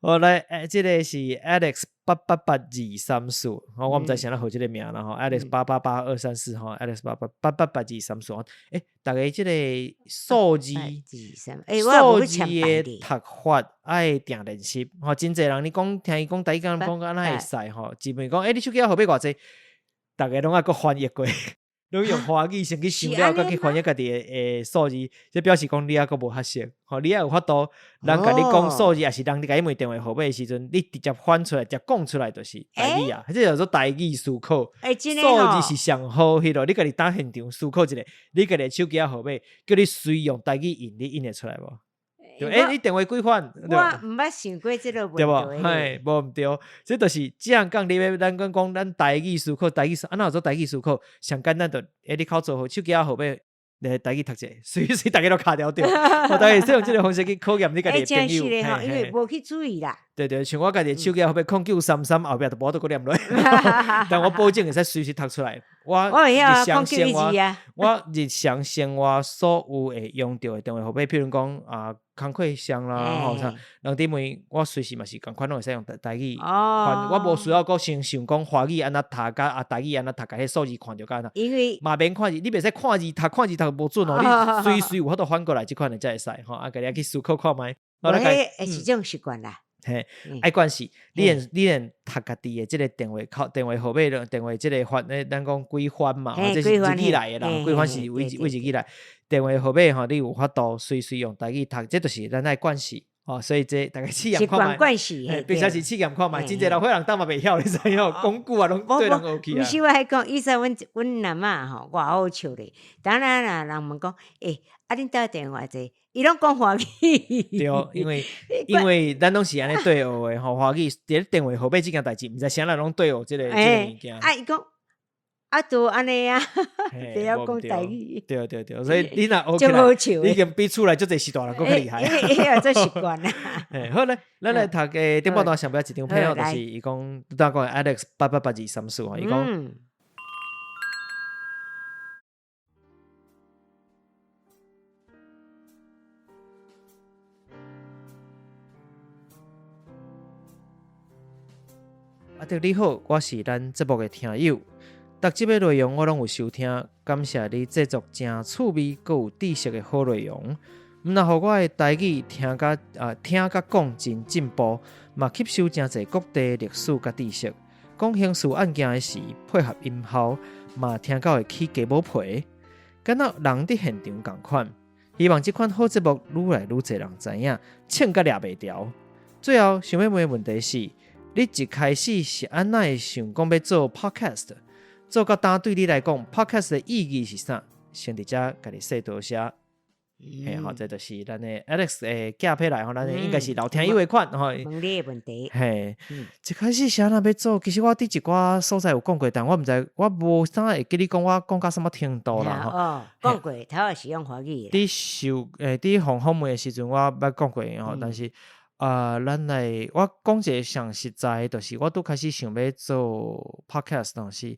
好來，這个是 Alex 888234，吼，我毋知啥人號這个名啦吼，Alex 888234吼，Alex 88888234，欸，逐家這个數字，數字的讀法愛定練習，吼，真濟人你講聽伊講台語，敢講敢若會使吼，一問講，欸，你手機號碼偌濟，逐家攏愛閣翻譯過。攏用華語先去想了，閣去翻譯家己的數字，這表示講你猶閣無較熟，吼，你愛有法度，人共你講數字，抑是人共你問電話號碼的時陣，你直接翻出來，直接講出來就是台語啊，這叫做台語思考。數字是上好彼囉，你家己當現場思考一下，你家己的手機號碼，叫你隨用台語印，你印會出來無？欸，你電話幾款？我毋捌想過這个問題。對無？嘿，無毋對，這就是這樣講。你欲咱講講咱台語思考，台語按怎做台語思考？上簡單就，欸，你口做好手機號碼，來台語讀者，隨隨逐家都卡牢著。我大家使用這个方式去考驗你家己的朋友。因為無去注意啦。對對，像我家己的手機號碼0933後壁就無法度閣念落，但我保證會使隨時讀出來。我日常生活，我日常生活所有會用著的電話號碼，譬如講啊，工課箱啦，吼啥，人佇問我隨時嘛是仝款攏會使用台語翻，我無需要閣先想講華語按怎讀，佮啊台語按怎讀，共彼數字看著敢若。因為嘛免看字，你袂使看字讀，看字讀無準哦，你隨時有法度反過來，這款的才會使吼，啊，家己去思考看覓。無彼是種習慣啦。嘿，愛慣勢，你連讀家己的這个電話號電話號碼，電話這个番，咱講規範嘛，這是日語來的啦，規範是為為日語來。電話號碼吼，你有法度隨時用台語讀，這就是咱愛慣勢吼，所以這逐家試驗看覓，平常時試驗看覓，真濟老歲人當嘛袂曉，你知影？講久啊，攏對人學去啊。毋是我還講，以前阮阮阿嬤吼，偌好笑咧。當然啦，人問講，欸，啊恁兜電話濟？伊攏講華語。對，因為咱攏是按呢對學的吼，華語佇咧電話號碼這件代誌，毋知啥人攏對學這个這个物件。啊，伊講啊，就按呢啊，袂曉講台語。對對對，所以你若學起來，已經比厝內足濟序大人閣較厲害。因為因為做習慣啦。嘿，好咧，咱來讀個頂半段上尾一張票，就是伊講，拄才講的 Alex 888234吼，伊講。阿德你好，我是咱節目的聽友，逐集的內容我攏有收聽，感謝你製作誠趣味閣有知識的好內容。毋但予我的台語聽甲啊聽甲講真進步，嘛吸收誠濟各地歷史佮知識。講刑事案件的時，配合音效，嘛聽到會起雞毛皮，敢若人佇現場仝款。希望這款好節目愈來愈濟人知影，衝甲掠袂牢。最後想欲問的問題是：你一開始是按怎會想講欲做 Podcast？做到今對你來講，Podcast 的意義是啥？先佇遮共你說多謝。嘿，好，這就是咱的 Alex 的寄批來吼，咱的應該是老聽友的款吼。問你的問題。嘿，一開始是按怎欲做？其實我佇一寡所在有講過，但我毋知，我無啥會記你講我講到啥物程度啦吼。哦，講過，頭仔是用華語。佇受佇予訪問的時陣，我捌講過吼，但是啊，咱來我講一個上實在，就是我拄開始想欲做 podcast 當時。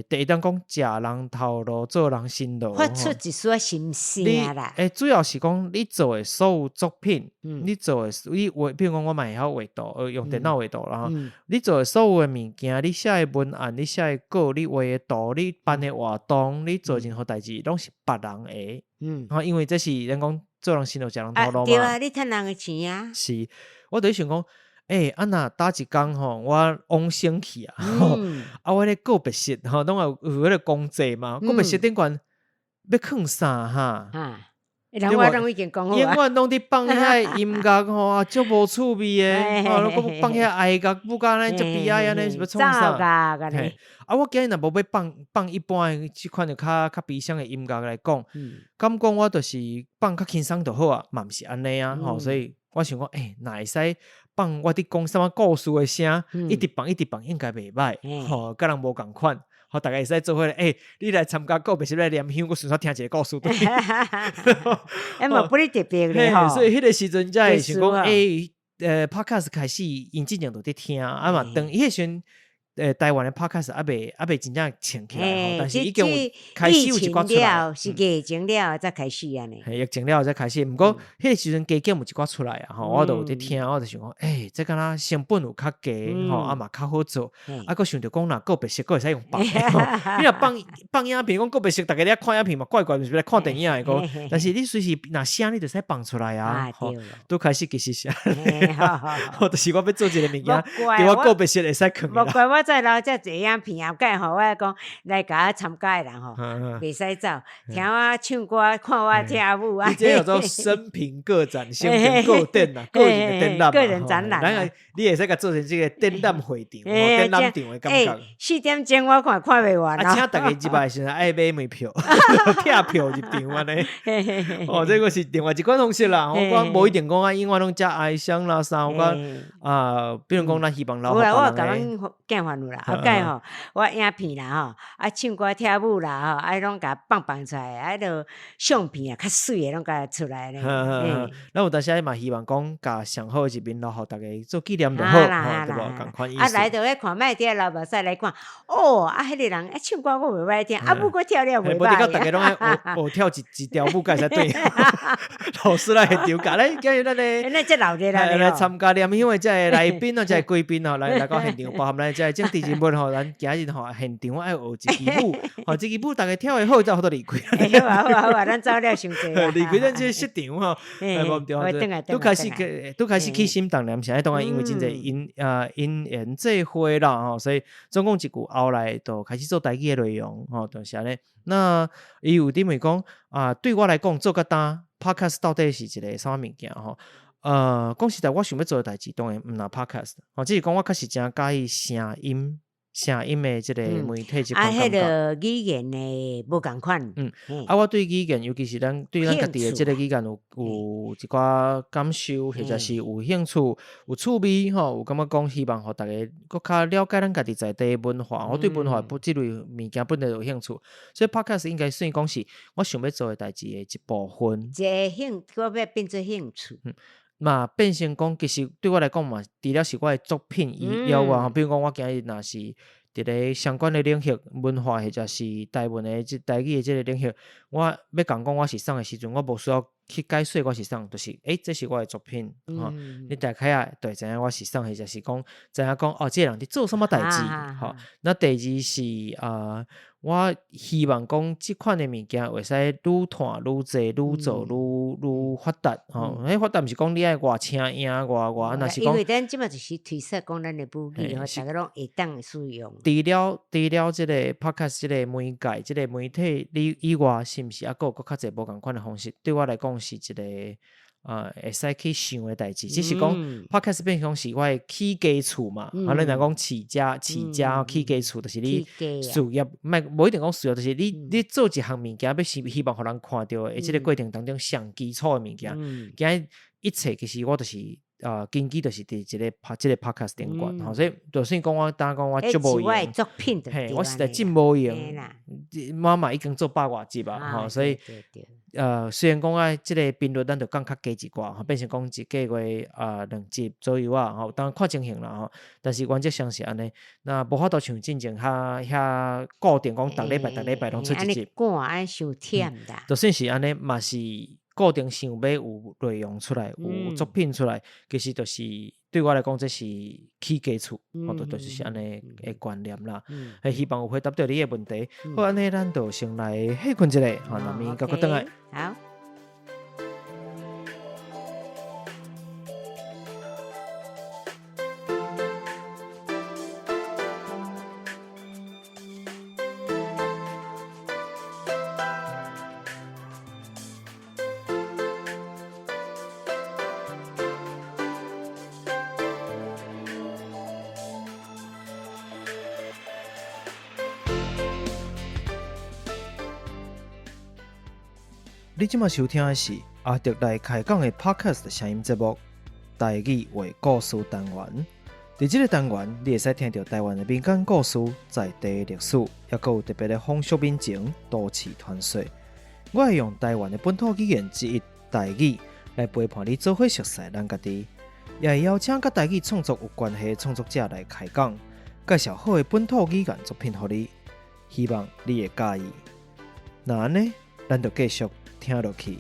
第一當講食人頭路，做人辛勞。發出一絲心聲啦。主要是講你做的所有作品，你做的你畫，比如講我嘛會曉畫圖，用電腦畫圖啦。你做的所有的物件，你寫的文案，你寫的稿，你畫的圖，你辦的活動，你做任何代誌，攏是別人的。因為這是咱講做人辛勞，食人頭路嘛。對啊，你趁人的錢啊。是，我就是想講。欸，啊若今一工吼，我往生去啊，啊，我咧告別式吼，攏有有彼个公祭嘛，告別式頂懸欲囥啥哈？人我攏已經講好啊。永遠攏佇放遐音樂吼，啊，足無趣味的，吼，閣放遐哀樂，舞甲按呢足悲哀按呢，是欲創啥？啊，我今日若無欲放放一般的這款的較較悲傷的音樂來講，敢講我就是放較輕鬆就好啊，嘛毋是按呢啊，吼，所以我想講，欸，若會使放我佇講啥物故事的聲，一直放一直放，應該袂䆀，吼，佮人無仝款，吼，逐家會使做伙，欸，你來參加告別式來念香，閣順紲聽一個故事。欸，嘛不哩特別咧吼。所以彼個時陣才會想講，欸，Podcast 開始，𪜶之前就佇聽，啊嘛，當彼個時陣。台灣的 podcast 猶未真正衝起來，但是已經有開始有一寡出來。是疫情了才開始按呢。嘿，疫情了才開始，毋過彼個時陣加減有一寡出來啊，吼，我就有佇聽，我就想講，欸，這敢若成本有較低，吼，啊嘛較好做，啊，閣想著講若告別式閣會使用放，你若放放影片，講告別式，逐家咧看影片嘛，怪怪，毋是來看電影的講，但是你隨時若聲，你就使放出來啊，吼，拄開始其實是，吼，就是我欲做一個物件，佇我告別式會使囥。我再留遮濟影片啊，蓋吼，我講來共我參加的人吼，袂使走，聽我唱歌，看我跳舞啊。你這叫做生平個展，生平個展啊，個人的展覽，個人展覽。你會使共做成這個展覽會場，展覽場的感覺。 4點鐘我看看袂完。啊，請逐家入來時陣愛買門票，拆票入場按呢。哦，這個是另外一款方式啦。我無一定講啊，永遠攏遮哀傷啦啥，我啊，比如講咱希望留。有啦，我有共阮囝煩有啦，後蓋吼，我影片啦吼，啊唱歌跳舞啦吼，啊攏共放放出來，啊彼落相片啊較媠的攏共出來咧。咱有當時嘛希望講，共上好的一面留予逐家做紀念就好，對無？仝款意思。啊來就彼看覓佇遐流目屎來看，哦，啊彼個人啊唱歌閣袂䆀聽，啊舞閣跳了袂䆀。無得到逐家攏愛學學跳一一條舞，才會使對。老師來現場教，來今日咱的，咱這鬧熱來參加念香的這个來賓哦，這个貴賓哦，來來到現場，包含咱這个政治人物吼，咱今日吼現場愛學一支舞，吼，這支舞逐家跳會好，才有法度離開。好啊好啊好啊，咱走了傷濟啊。離開咱這個現場吼，無毋對，拄開始去，拄開始起心動念，是按當然因為真濟因緣際會啦吼，所以總共一句後來就開始做台語的內容吼，就是按呢。那伊有佇問講啊，對我來講做甲今 Podcast 到底是一個啥物物件吼？講實在，我想欲做的代誌，當然毋若 Podcast，吼，只是講我確實誠佮意聲音。聲音的這個媒體這款感覺。啊，彼个語言的無仝款。啊，我對語言，尤其是咱對咱家己的這個語言有一寡感受，或者是有興趣、有趣味吼，有感覺講希望予逐家閣較了解咱家己在地的文化。我對文化這類物件本來就有興趣，所以 Podcast 應該算講是我想欲做的代誌的一部分。這個興，我欲變做興趣。嘛變成講，其實對我來講嘛，除了是我的作品以外，比如講我今日若是佇咧相關的領域，文化或者是台文的這台語的這个領域，我欲共講我是啥的時陣，我無需要去解說我是啥，就是欸，這是我的作品，吼，你大概啊，就會知影我是啥，或者是講知影講哦，這个人佇做啥物代誌，吼。那第二是啊，我希望講這款的物件會使愈傳愈濟，愈做愈愈發達，吼。彼發達毋是講你愛偌請贏偌偌，若是講。因為咱這馬就是推說講咱的母語，吼，逐家攏會當使用。除了這個 Podcast 這個媒介、這個媒體以以外，是毋是猶閣有閣較濟無仝款的方式？對我來講是一個會使去想的代誌。只是講 Podcast 變成是我的起家厝嘛，啊，咱若講起家起家起家厝，就是你事業，莫無一定講事業，就是你做一項物件，欲希希望予人看著的，這个過程當中上基礎的物件，今日一切其實我就是根基就是佇這个拍這个 Podcast 頂懸，吼，所以就算講我當講我足無閒，嘿，我實在真無閒，我嘛已經做百外集啊，吼，所以雖然講啊，這个頻率咱就降較低一寡，吼，變成講一個月兩集左右啊，吼，當然看情形啦，吼，但是原則上是按呢，那無法度像進前遐遐固定講逐禮拜逐禮拜攏出一集，趕按傷忝啦，就算是按呢，嘛是固定想欲有內容出來，有作品出來，其實就是對我來講，這是起家厝，吼，就是按呢的觀念啦。希望有回答著你的問題。好，按呢咱就先來歇睏一下，好，那麼閣閣轉來。好。你這馬收聽的是阿德來開講的 Podcast 聲音節目。台語話故事單元。佇這個單元，你會使聽著台灣的民間故事、在地歷史，抑閣有特別的風俗民情、都市傳說。我會用台灣的本土語言之一台語來陪伴你做伙熟似咱家己，也會邀請佮台語創作有關係的創作者來開講，介紹好的本土語言作品予你，希望你會佮意。若按呢，咱就繼續聽落去。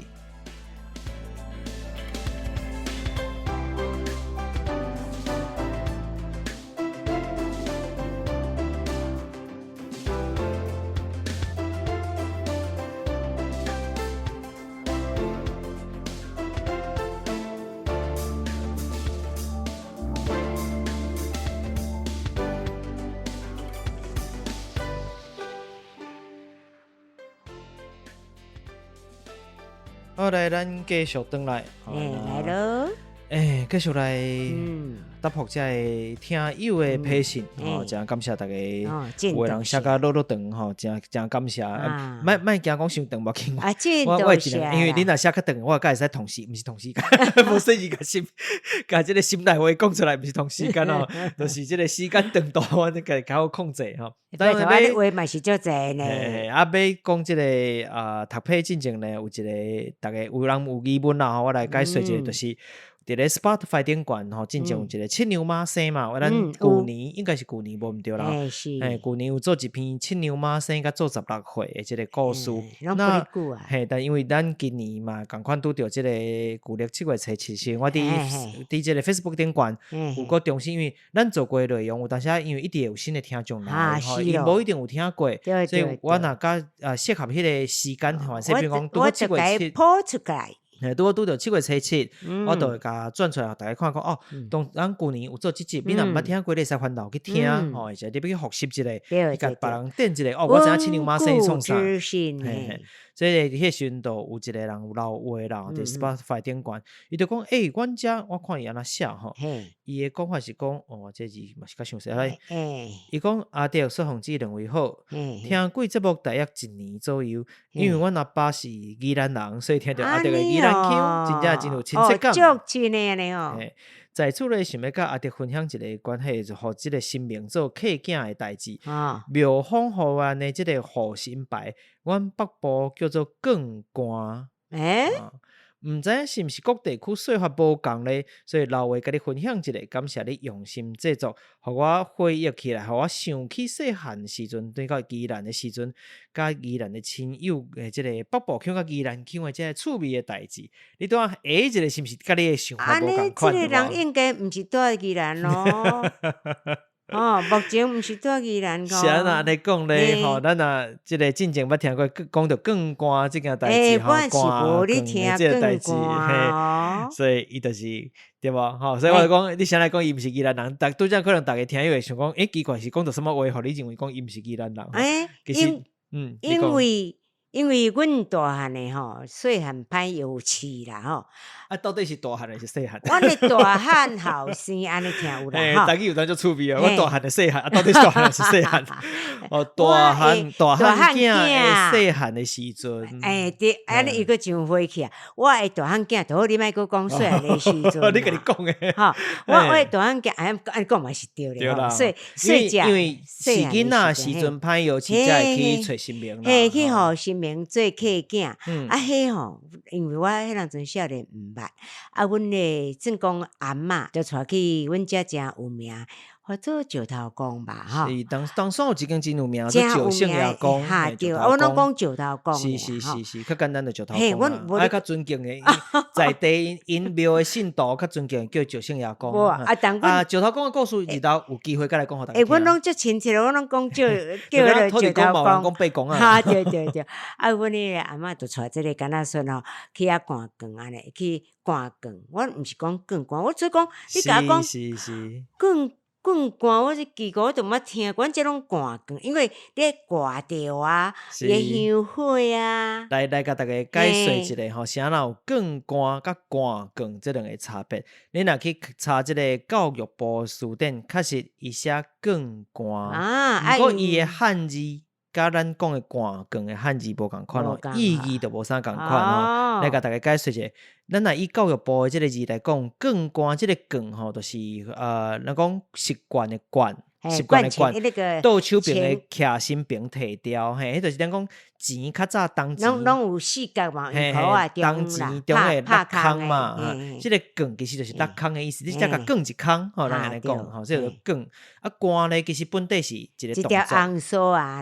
好，來，咱繼續轉來。欸，來囉。欸，繼續來答覆這个聽友的批信，吼，誠感謝逐家，有的人寫甲落落長，吼，誠誠感謝。莫莫驚講傷長，無要緊，我我會盡量，因為恁若寫較長，我較會使同時，毋是同時間，無說是共心，共這个心內話講出來，毋是同時間哦，就是這个時間長度，我家己較好控制吼。當然，你話嘛是足濟呢。啊，欲講這个啊，讀冊進前呢，有一个逐家有人有疑問啦，吼，我來解說一下，就是。佇咧 Spotify 頂懸吼，進前有一个七娘媽生嘛，咱舊年應該是舊年無毋對啦。嘿，舊年有做一篇七娘媽生佮做16歲的這个故事。那嘿，但因為咱今年嘛仝款拄著這个舊曆7月初7，我佇佇這个 Facebook 頂懸有閣重新，因為咱做過的內容有當時因為一直會有新的聽眾來，吼，伊無一定有聽過，所以我若佮適合彼个時間，或者比如講拄好7月7。嘿，拄好拄著7月初7，我就會共轉出來，予逐家看講哦。當咱舊年有做這集，你若毋捌聽過，你會使翻頭去聽，吼，或者你欲去複習一下，去共別人點一下。哦，我知影七娘媽生創啥。嘿嘿，所以彼個時陣就有一個人有留話啦，佇 Spotify 頂懸，伊就講，欸，阮遮我看伊按怎寫吼，伊的講法是講，哦，這字嘛是較詳細。來，伊講阿德雪鳳姊兩位好，聽過節目大約一年左右，因為阮阿爸是宜蘭人，所以聽著阿德的宜蘭腔，真正真有親切感。足親的按呢哦。在此咧，想欲佮阿德分享一个關係，就予這个神明做契囝的代誌。廟方予阮的這个護身牌，阮北部叫做摃官。欸？毋知影是毋是各地區說法無仝咧，所以留話共你分享一下，感謝你用心製作，予我回憶起來，予我想起細漢時陣，轉到宜蘭的時陣，佮宜蘭的親友的這個北部腔佮宜蘭腔的這個趣味的代誌。你拄仔下一個是毋是佮你的想法無仝款？這個人應該毋是住宜蘭囉。哦，目前毋是住宜蘭。是按怎按呢講咧？吼，咱若這个進前捌聽過講著摃官這件代誌吼，官官這个代誌，嘿，所以伊就是對無？吼，所以我就講，你先來講伊毋是宜蘭人，逐拄才可能逐家聽伊會想講，欸，奇怪是講著啥物話，予你認為講伊毋是宜蘭人？欸，其實，嗯，因為。因為阮大漢的吼，細漢歹搖飼啦吼。啊，到底是大漢還是細漢？阮的大漢後生按呢聽有啦吼。台語有當足趣味啊！我大漢的細漢，啊，到底是大漢還是細漢？哦，大漢大漢囝的細漢的時陣。欸，對，按呢伊閣上火去啊！我的大漢囝，拄好你莫閣講細漢的時陣。你家己講的。吼，我我的大漢囝，按按講嘛是對的吼。細細隻，因為是囡仔時陣歹搖飼，才會去揣神明啦。嘿，去予神明做契囝，啊，彼吼，因為我彼當陣少年毋捌，啊，阮的算講阿嬤就帶去阮遮誠有名，號做石頭公吧，吼。是，東東山有一間真有名，做石聖爺公。哈，對，我攏講石頭公。是是是是，較簡單就石頭公啦。啊，較尊敬的，在地𪜶廟的信徒較尊敬叫石聖爺公。啊，但啊，石頭公的故事，日後有機會再來講予大家聽。欸，阮攏足親切，我攏講叫叫彼個石頭公。八公啊。哈，對對對，啊，阮彼個阿嬤就帶這個囡仔孫吼去遐灌光按呢，去灌光。我毋是講灌光，我只講你共我講灌灌棺，我是奇怪，我都毋捌聽過，阮這攏灌光，因為你掛著啊，伊香火啊。來來，共大家解說一下吼，啥人有灌棺佮灌光這兩个差別。你若去查這个教育部辭典，確實伊寫灌棺，毋過伊的漢字。佮咱講的捾卷的漢字無仝款哦，無仝意義就無啥仝款吼。來共大家解說一下，咱若以教育部的這个字來講，卷捾這个卷吼，就是咱講習慣的慣，習慣的慣，倒手邊的徛身邊提掉，嘿，彼就是咱講錢較早銅錢，攏有四角嘛，嘿嘿，銅錢中的六空嘛，這个卷其實就是六空的意思，你才共捲一空，吼，咱按呢講，吼，這叫做捲。啊，捾咧其實本底是一个動作。一條紅索啊，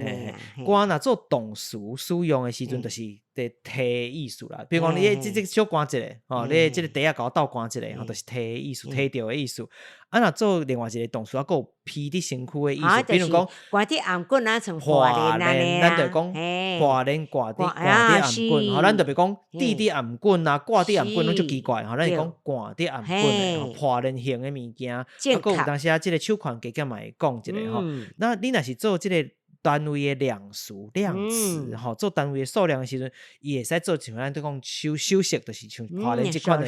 捾若做動詞使用的時陣，就是佇提意思啦。比如講，你這小捾一下，吼，你這个袋仔共我鬥捾一下，吼，就是提的意思，提著的意思。啊，若做另外一個動詞，啊，閣有披佇身軀的意思。比如講，掛佇頷頸啊，像破鏈，咱就講破鏈掛佇掛佇頷頸，吼，咱就袂講戴佇頷頸啊，掛佇頷頸攏足奇怪，吼，咱是講掛佇頷頸的破鏈型的物件。啊，閣有當時啊，這个手環加減嘛會講一下吼。那你若是做這个單位的量詞，量詞吼，做單位的數量的時陣，伊會使做像咱咧講修修飾，就是像破鏈這款的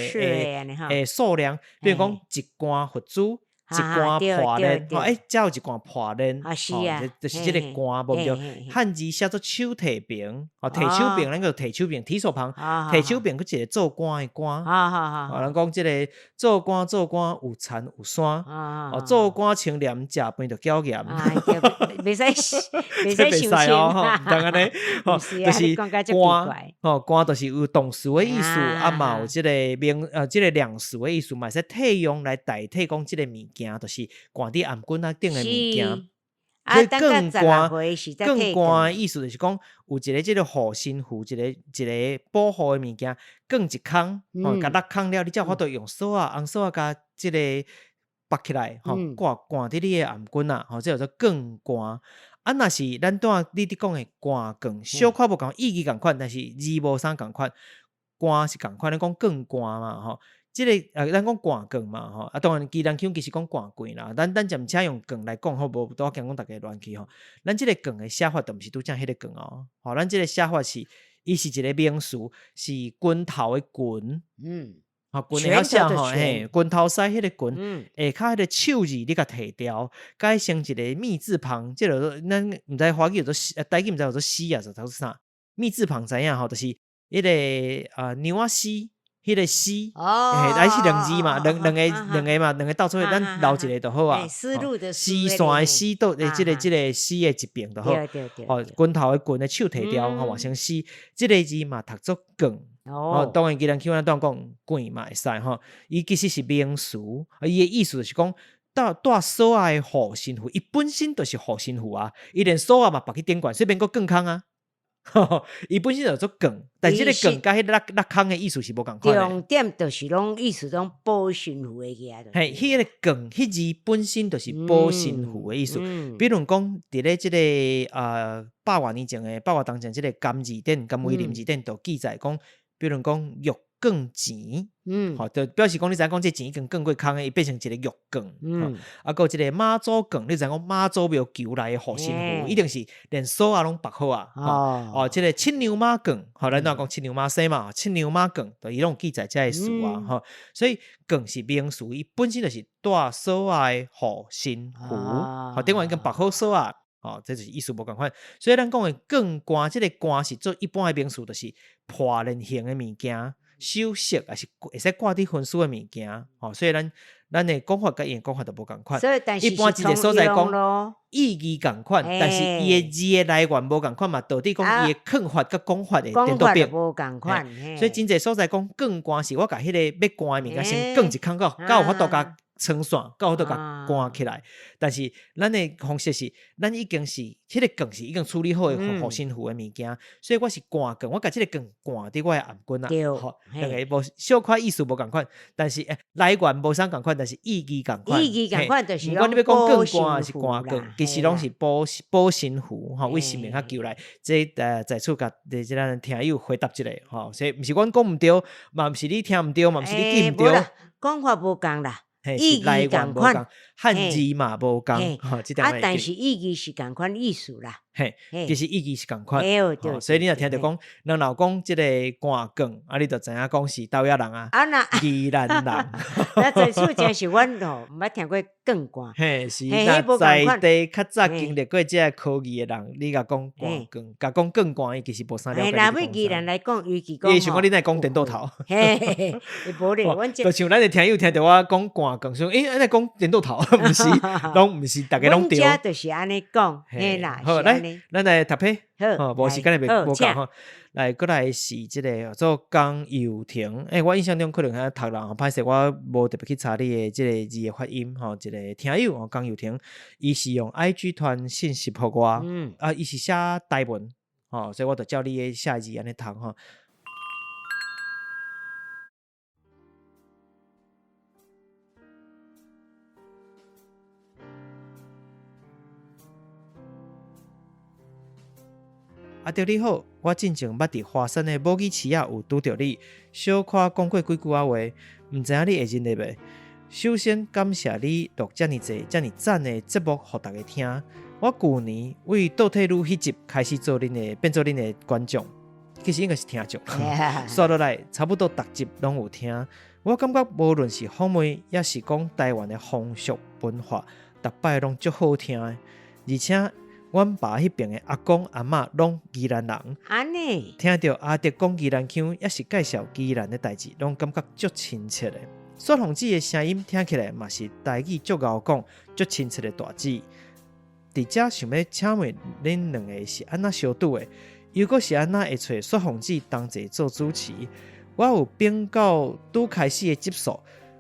的數量，比如講一罐佛珠，一罐破鏈，吼，欸，遮有一罐破鏈，吼，就是這个罐，無毋對。漢字寫做手提爿，吼，提手爿，咱叫提手爿，提手旁，提手爿閣一个做官的官，吼，人講這个做官做官有田有山，哦，做官清廉，食飯就繳鹽，袂使袂使傷哦，吼，毋通按呢，吼，就是官，吼，官就是有動詞的意思，啊嘛有這个名，這个量詞的意思，嘛會使替用來代替講這个物件，就是掛佇頷頸仔頂的物件。所以捲捾，捲捾的意思就是講，有一个這个護身符，一個一个保護的物件，捲一空，吼，共六空了，你才有法度用索仔、紅索仔共這个縛起來，吼，掛掛佇你的頷頸仔，吼，這叫做捲捾。啊，若是咱拄仔你佇講的捾卷，小可無仝，意義仝款，但是字無啥仝款。捾是仝款，咱講捲捾嘛，吼。這个咱講捾卷嘛，吼。啊，當然，宜蘭腔其實講捾卷啦。咱暫且用卷來講好無？拄仔驚講逐家亂去吼。咱這个卷的寫法，就毋是拄才彼个卷哦。吼，咱這个寫法是，伊是一个名詞，是拳頭的拳。吼，拳會曉寫吼，嘿，拳頭師彼个拳，下跤彼个手字你共提掉，改成一个密字旁，這个咱毋知華語叫做台語毋知叫做絲啊，是叫做啥？密字旁知影吼，就是彼个牛仔絲，彼个絲，嘿，來是兩字嘛，兩個嘛，兩個鬥做伙，咱留一個就好啊。絲路的絲線的絲，倒這個絲的一邊就好。吼，拳頭的拳的手提掉，吼，換成絲，這个字嘛讀做捲。哦，當然，宜蘭腔咱當講卷嘛會使吼，伊其實是名詞，伊的意思就是講，帶帶索仔的護身符，伊本身就是護身符啊，伊連索仔嘛縛去頂懸，所以免閣捲空啊。伊本身就做捲，但是這個捲佮彼个六六空的意思是無仝款的。重點就是攏意思攏保身符的意思。嘿，彼个捲，彼字本身就是保身符的意思。比如講，佇咧這个百外年前的百外當前，這个甘字典、甘為霖字典就記載講，比如講玉捲錢，吼，就表示講你知影講這錢已經捲過空的，伊變成一个玉捲。啊，閣有這个媽祖捲，你知影講媽祖廟求來的護身符，一定是連索仔攏縛好啊。哦，這个七娘媽捲，吼，咱若講七娘媽生嘛，七娘媽捲，就伊攏有記載這个詞啊，吼。所以捲是名詞，伊本身就是帶索仔的護身符，吼，頂懸已經縛好索仔。哦，這就是意思無仝款，所以咱講的捲捾，這个捾是做一般的名詞，就是破鏈型的物件，首飾，抑是會使掛佇婚書的物件。吼，所以咱的講法佮伊的講法就無仝款。一般真濟所在講意義仝款，但是伊的字的來源無仝款嘛，到底講伊的囥法佮講法的顛倒變。無仝款。所以真濟所在講捲捾是我共彼個欲捾的物件先捲一空到，才有法度共藏線，才有法度共捾起來。但是咱的方式是，咱已經是彼个捲是已經處理好的護身符的物件，所以我是捾捲，我共這个捲捾佇我的頷頸仔，吼，兩个無小可意思無仝款，但是來源無啥仝款，但是意義仝款。意義仝款就是毋管你欲講捲捾抑是捾捲，其實攏是保身符，吼，為神明遐求來。這在此共這咱聽友回答一下，吼，所以毋是阮講毋對，嘛毋是你聽毋對，嘛毋是你記毋對。講法無仝啦。嘿，意是來義仝款，源無仝，漢字嘛無仝，吼，這點啊，但是意義是仝款意思啦。嘿，其實意義是仝款，所以你若聽著講，人若講這個寒卷，啊，你就知影講是佗位仔人啊，宜蘭人。那最初真是阮吼，毋捌聽過卷寒。嘿，是，若在地較早經歷過這個科技的人，你共講寒卷，共講卷寒，伊其實無啥了解。若欲宜蘭來講，尤其講，伊想講你哪會講顛倒頭？嘿嘿嘿，無咧，阮就像咱的聽友聽著我講寒卷，想欸，按呢講顛倒頭，毋是，攏毋是，逐家攏對。阮遮就是按呢講，嘿啦，好，來。咱來讀批，吼，無時間會袂無夠吼。來，閣來是這個做江幼婷。欸，我印象中可能較讀人吼，歹勢我無特別去查你的這個字的發音吼。一個聽友吼，江幼婷，伊是用 IG 傳訊息予我，啊，伊是寫台文，吼，所以我就照你的寫字按呢讀吼。阿德你好，我進前捌佇華山的母語市仔有拄著你，小可講過幾句仔話，毋知影你會認得袂？首先感謝你錄遮爾濟、遮爾讚的節目，予大家聽。我舊年為倒退嚕彼集開始做恁的，變做恁的觀眾。其實應該是聽眾，煞落來差不多逐集攏有聽。我感覺無論是訪問，抑是講台灣的風俗文化，逐擺攏足好聽的。而且，阮爸彼邊的阿公阿嬤攏宜蘭人，聽著阿德講宜蘭腔，抑是介紹宜蘭的代誌，攏感覺足親切的。雪鳳姊的聲音聽起來嘛是台語足𠢕講、足親切的大姊。佇遮想欲請問恁兩个是按怎相拄的？又閣是按怎會揣雪鳳姊同齊做主持？我有反到拄開始的集數，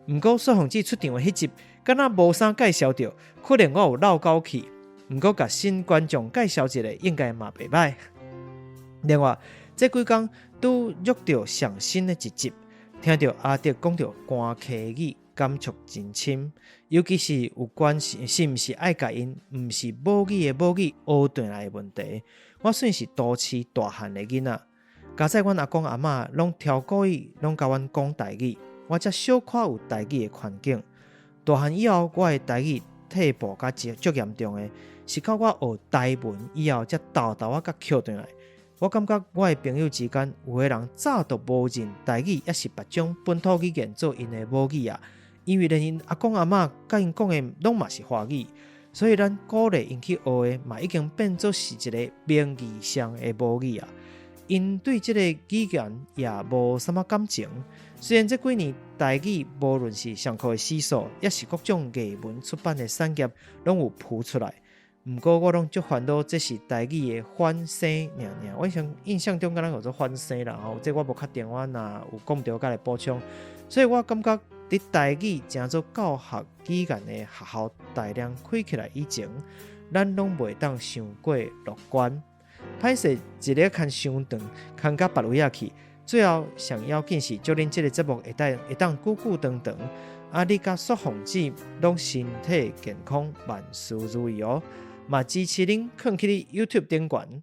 毋過雪鳳姊出場的彼集，敢若無啥介紹著，可能我有漏勾去。毋過共新觀眾介紹一下，應該嘛袂䆀。另外，這幾工拄錄著上新的一集，聽著阿德講著寒溪語。感觸真深，尤其是有關是是毋是愛共𪜶毋是母語的母語學轉來的問題。我算是都市大漢的囡仔，佳哉阮阿公阿嬤攏超故意攏共阮講台語，我才小可有台語的環境。大漢以後，我的台語退步甲足嚴重的，是到我學台文以後，才沓沓仔共抾轉來。我感覺我的朋友之間，有的人早就無認台語，抑是別種本土語言做𪜶的母語啊。因為連𪜶阿公阿嬤共𪜶講的攏嘛是華語，所以咱鼓勵𪜶去學的嘛已經變做是一個名義上的母語啊。𪜶對這個語言也無啥物感情。雖然這幾年台語無論是上課的時數，抑是各種藝文出版的產業，攏有浮出來。毋過我攏足煩惱，這是台語的反聲爾爾。我印印象中敢若叫做反聲啦吼，這我無確定，我若有講毋著，我再來補充。所以我感覺佇台語成做教學語言的學校大量開起來以前，咱攏袂當傷過樂觀。歹勢一日牽傷長，牽到別位仔去。最後上要緊是祝恁這個節目會當會當久久長長。啊！你佮雪鳳姊攏身體健康，萬事如意哦！嘛支持恁囥去你 YouTube 頂懸，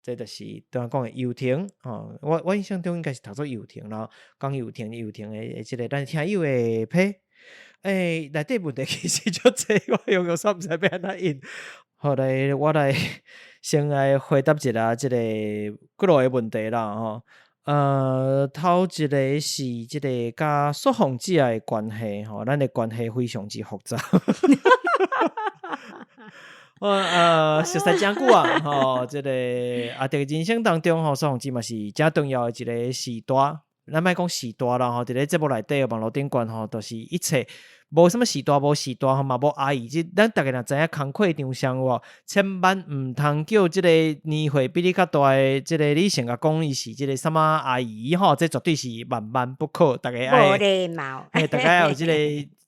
這就是剛剛講的遊艇哦。我我印象中應該是讀做遊艇啦，講遊艇遊艇的這個咱聽友的批。欸，內底問題其實足濟，我用用煞毋知欲按怎應。好來，我來先來回答一下這個幾落个問題啦吼。頭一個是這個佮雪鳳姊的關係吼，咱的關係非常之複雜。熟似誠久啊，吼，這個阿德人生當中吼，雪鳳姊嘛是誠重要的一個時代。咱莫講時代啦吼，佇咧節目內底網路頂懸吼，都是一切。無啥物序大無序大吼嘛無阿姨，這咱逐家若知影工課場上有無，千萬毋通叫這個年歲比你較大的這個女性共講伊是這個啥物阿姨吼，這絕對是萬萬不可，逐家愛，無禮貌，嘿，逐家愛有這個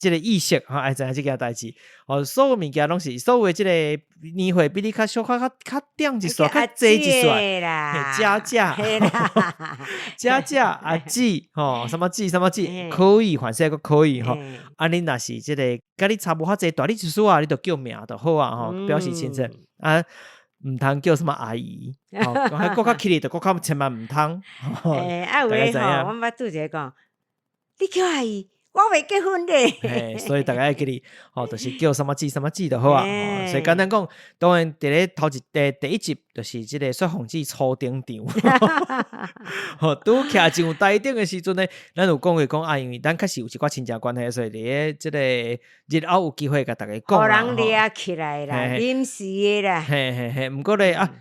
這個意識吼，愛知影這件代誌。吼，所有物件攏是所有的這個年歲比你較小可較較長一歲，較濟一歲，嘿，姐姐，姐姐阿姊吼，啥物姊啥物姊，可以，凡勢閣可以吼。啊，恁若是這個佮你差無遐濟大你一歲啊，你就叫名就好啊吼，表示親切。啊，毋通叫啥物阿姨，吼，閣較起咧就閣較千萬毋通。欸，啊有的吼，阮捌拄一个講，你叫阿姨。我未結婚咧。嘿，所以逐家愛記得，吼，就是叫啥物姊啥物姊就好啊。所以簡單講，當然佇咧頭一第一集，就是這個雪鳳姊初登場，吼，拄徛上台頂的時陣呢，咱有講過講啊，因為咱確實有一寡親情關係，所以佇咧這個日後有機會共逐家講啦。予人掠起來啦，臨時的啦。嘿嘿嘿，毋過咧啊，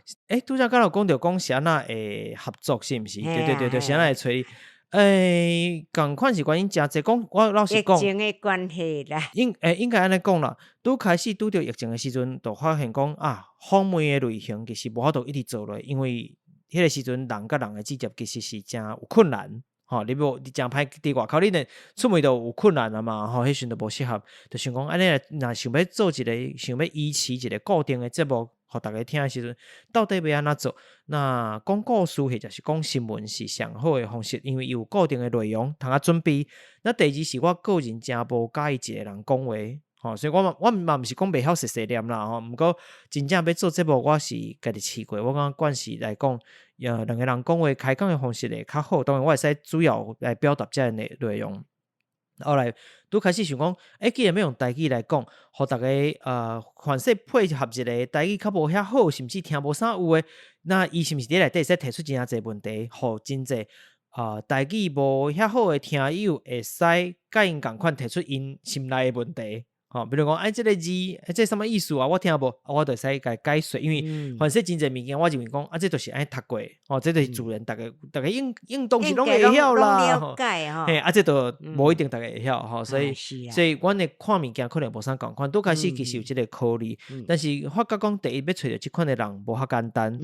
拄才敢有講著講是按怎會合作，是毋是？對對對對，是按怎會揣你？仝款是原因誠濟，講我老實講，疫情的關係啦。應該按呢講啦，拄開始拄著疫情的時陣，就發現講啊，訪問的類型其實無法度一直做落，因為彼個時陣人佮人的接觸其實是誠有困難，吼，你無你誠歹佇外口，你連出門都有困難啊嘛，吼，彼時陣就無適合，就想講按呢，若想欲做一個，想欲維持一個固定的節目，予逐家聽的時陣，到底欲按怎做？那講故事或者是講新聞是上好的方式，因為伊有固定的內容通啊準備。那第二是我個人誠無佮意一個人講話，吼，所以我嘛毋是講袂曉細細念啦，吼，毋過真正欲做節目，我是家己試過，我感覺慣勢來講，兩個人講話開講的方式會較好。當然我會使主要來表達這个內容。後來拄開始想講，既然欲用台語來講，予逐家凡勢配合一個台語較無遐好，甚至聽無啥有的，那伊是毋是佇內底會使提出真濟問題，予真濟台語無遐好的聽友會使佮𪜶仝款提出𪜶心內的問題。吼，比如講，這个字，這啥物意思啊？我聽無，我就會使共解說，因為凡勢真濟物件，我認為講，這就是按呢讀過，吼，這就是自然，逐家逐家應當是攏會曉啦，了解吼，嘿，這就無一定逐家會曉，吼，所以阮的看物件可能無啥仝款，拄開始其實有這个考慮，但是發覺講第一欲揣著這款的人無遐簡單，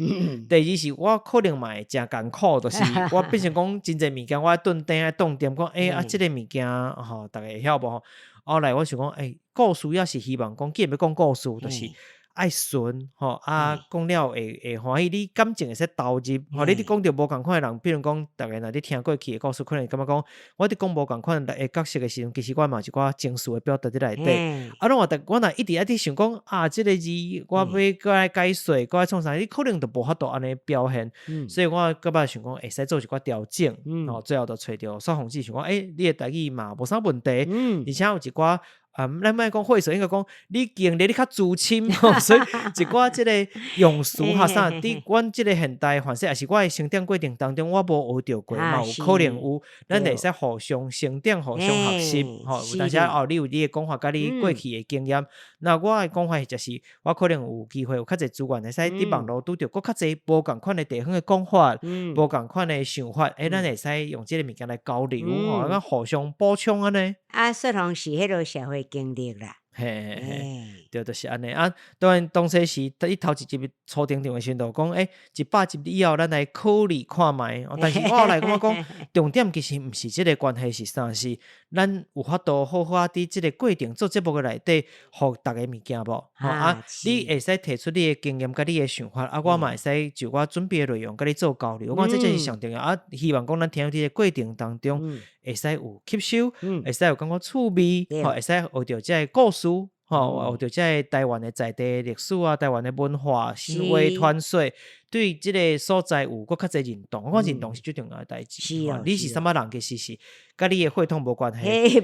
第二是我可能嘛會誠艱苦，就是我變成講真濟物件，我愛頓定愛當點講，這个物件吼，逐家會曉無？後來我想講，故事也是希望講，既然欲講故事，就是愛順吼啊，講了會歡喜，你感情會使投入，吼，你佇講著無仝款的人，比如講，逐家若你聽過去的故事，可能會感覺講，我佇講無仝款的角色的時陣，其實我嘛有一寡情緒的表達佇內底。啊，攏我若一直愛佇想講啊，這个字我欲閣愛解說，閣愛創啥，你可能就無法度按呢表現。所以我閣擺想講，會使做一寡調整，吼，最後就揣著雪鳳姊想講，你的台語嘛無啥問題，而且有一寡。啊，咱莫講歲數，應該講你經歷你較資深，所以一寡這个用詞哈啥，佇阮這个現代凡勢，抑是我的成長過程當中，我無學著過，嘛有可能有，咱會使互相成長、互相學習，吼。有當時哦，你有你的講法，佮你過去的經驗，那我的講法就是我可能有機會有較濟資源，會使佇網路拄著閣較濟無仝款的地方的講法，無仝款的想法，咱會使用這个物件來交流，吼，咱互相補充按呢。啊，雪鳳是彼落社會經歷啦，嘿嘿嘿，對，就是按呢啊。當然，當初時伊頭一集初登場的時陣，就講，100集以後，咱來考慮看覓。但是我後來感覺講，重點其實毋是這个關係是啥，是咱有法度好好啊，佇這个過程做節目的內底，予逐家物件無？吼啊，你會使提出你的經驗佮你的想法，啊，我嘛會使就我準備的內容佮你做交流。我感覺這才是上重要啊！希望講咱聽佇這個過程當中，會使有吸收，會使有感覺趣味，吼，會使學著這个故事，吼，學著這个台灣的在地歷史啊，台灣的文化、神話傳說，對這个所在有閣較濟認同。我講認同是最重要的代誌。你是啥物人，其實是佮你的血統無關係，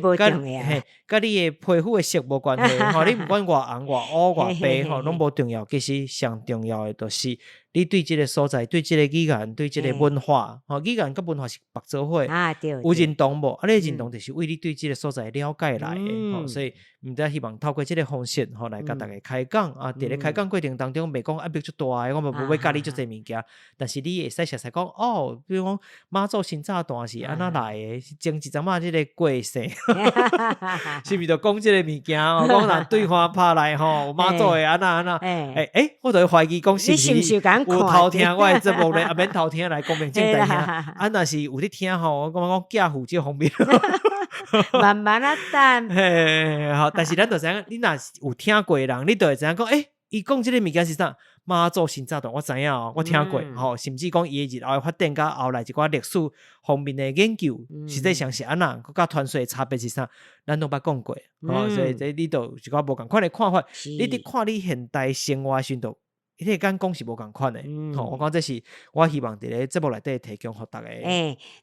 佮你的皮膚的色無關係，吼，你毋管偌紅、偌烏、偌白，吼，攏無重要。其實上重要的就是你對這个所在、對這个語言、對這个文化，吼，語言佮文化是縛做伙，有認同無？啊，你的認同就是為你對這个所在了解來的，吼，所以毋知希望透過這个方式，吼，來共逐家開講啊。佇咧開講過程當中，袂講壓力足大的，我嘛無欲教你足濟物件，但是你會使熟似講，哦，比如講媽祖新炸彈是按怎來的，前一陣仔這个過世，是毋是就講這个物件？講人對岸拍來吼，媽祖會按怎按怎？我就會懷疑講是毋是有偷聽我的節目咧？啊，免偷聽來光明正大聽。啊，若是有咧聽吼，我感覺講寄付這方面。慢慢仔等。嘿，好，但是咱就知影，你若是有聽過的人，你就會知影講，伊講這个物件是啥？媽祖新炸彈，我知影哦，我聽過，吼，甚至講伊的日後的發展，佮後來一寡歷史方面的研究，實際上是按怎，閣佮傳說的差別是啥，咱攏捌講過，吼，所以這你就有一寡無仝款的看法，你佇看你現代生活的時陣，彼个眼光是無仝款的，吼，我講這是我希望佇咧節目內底提供予逐家。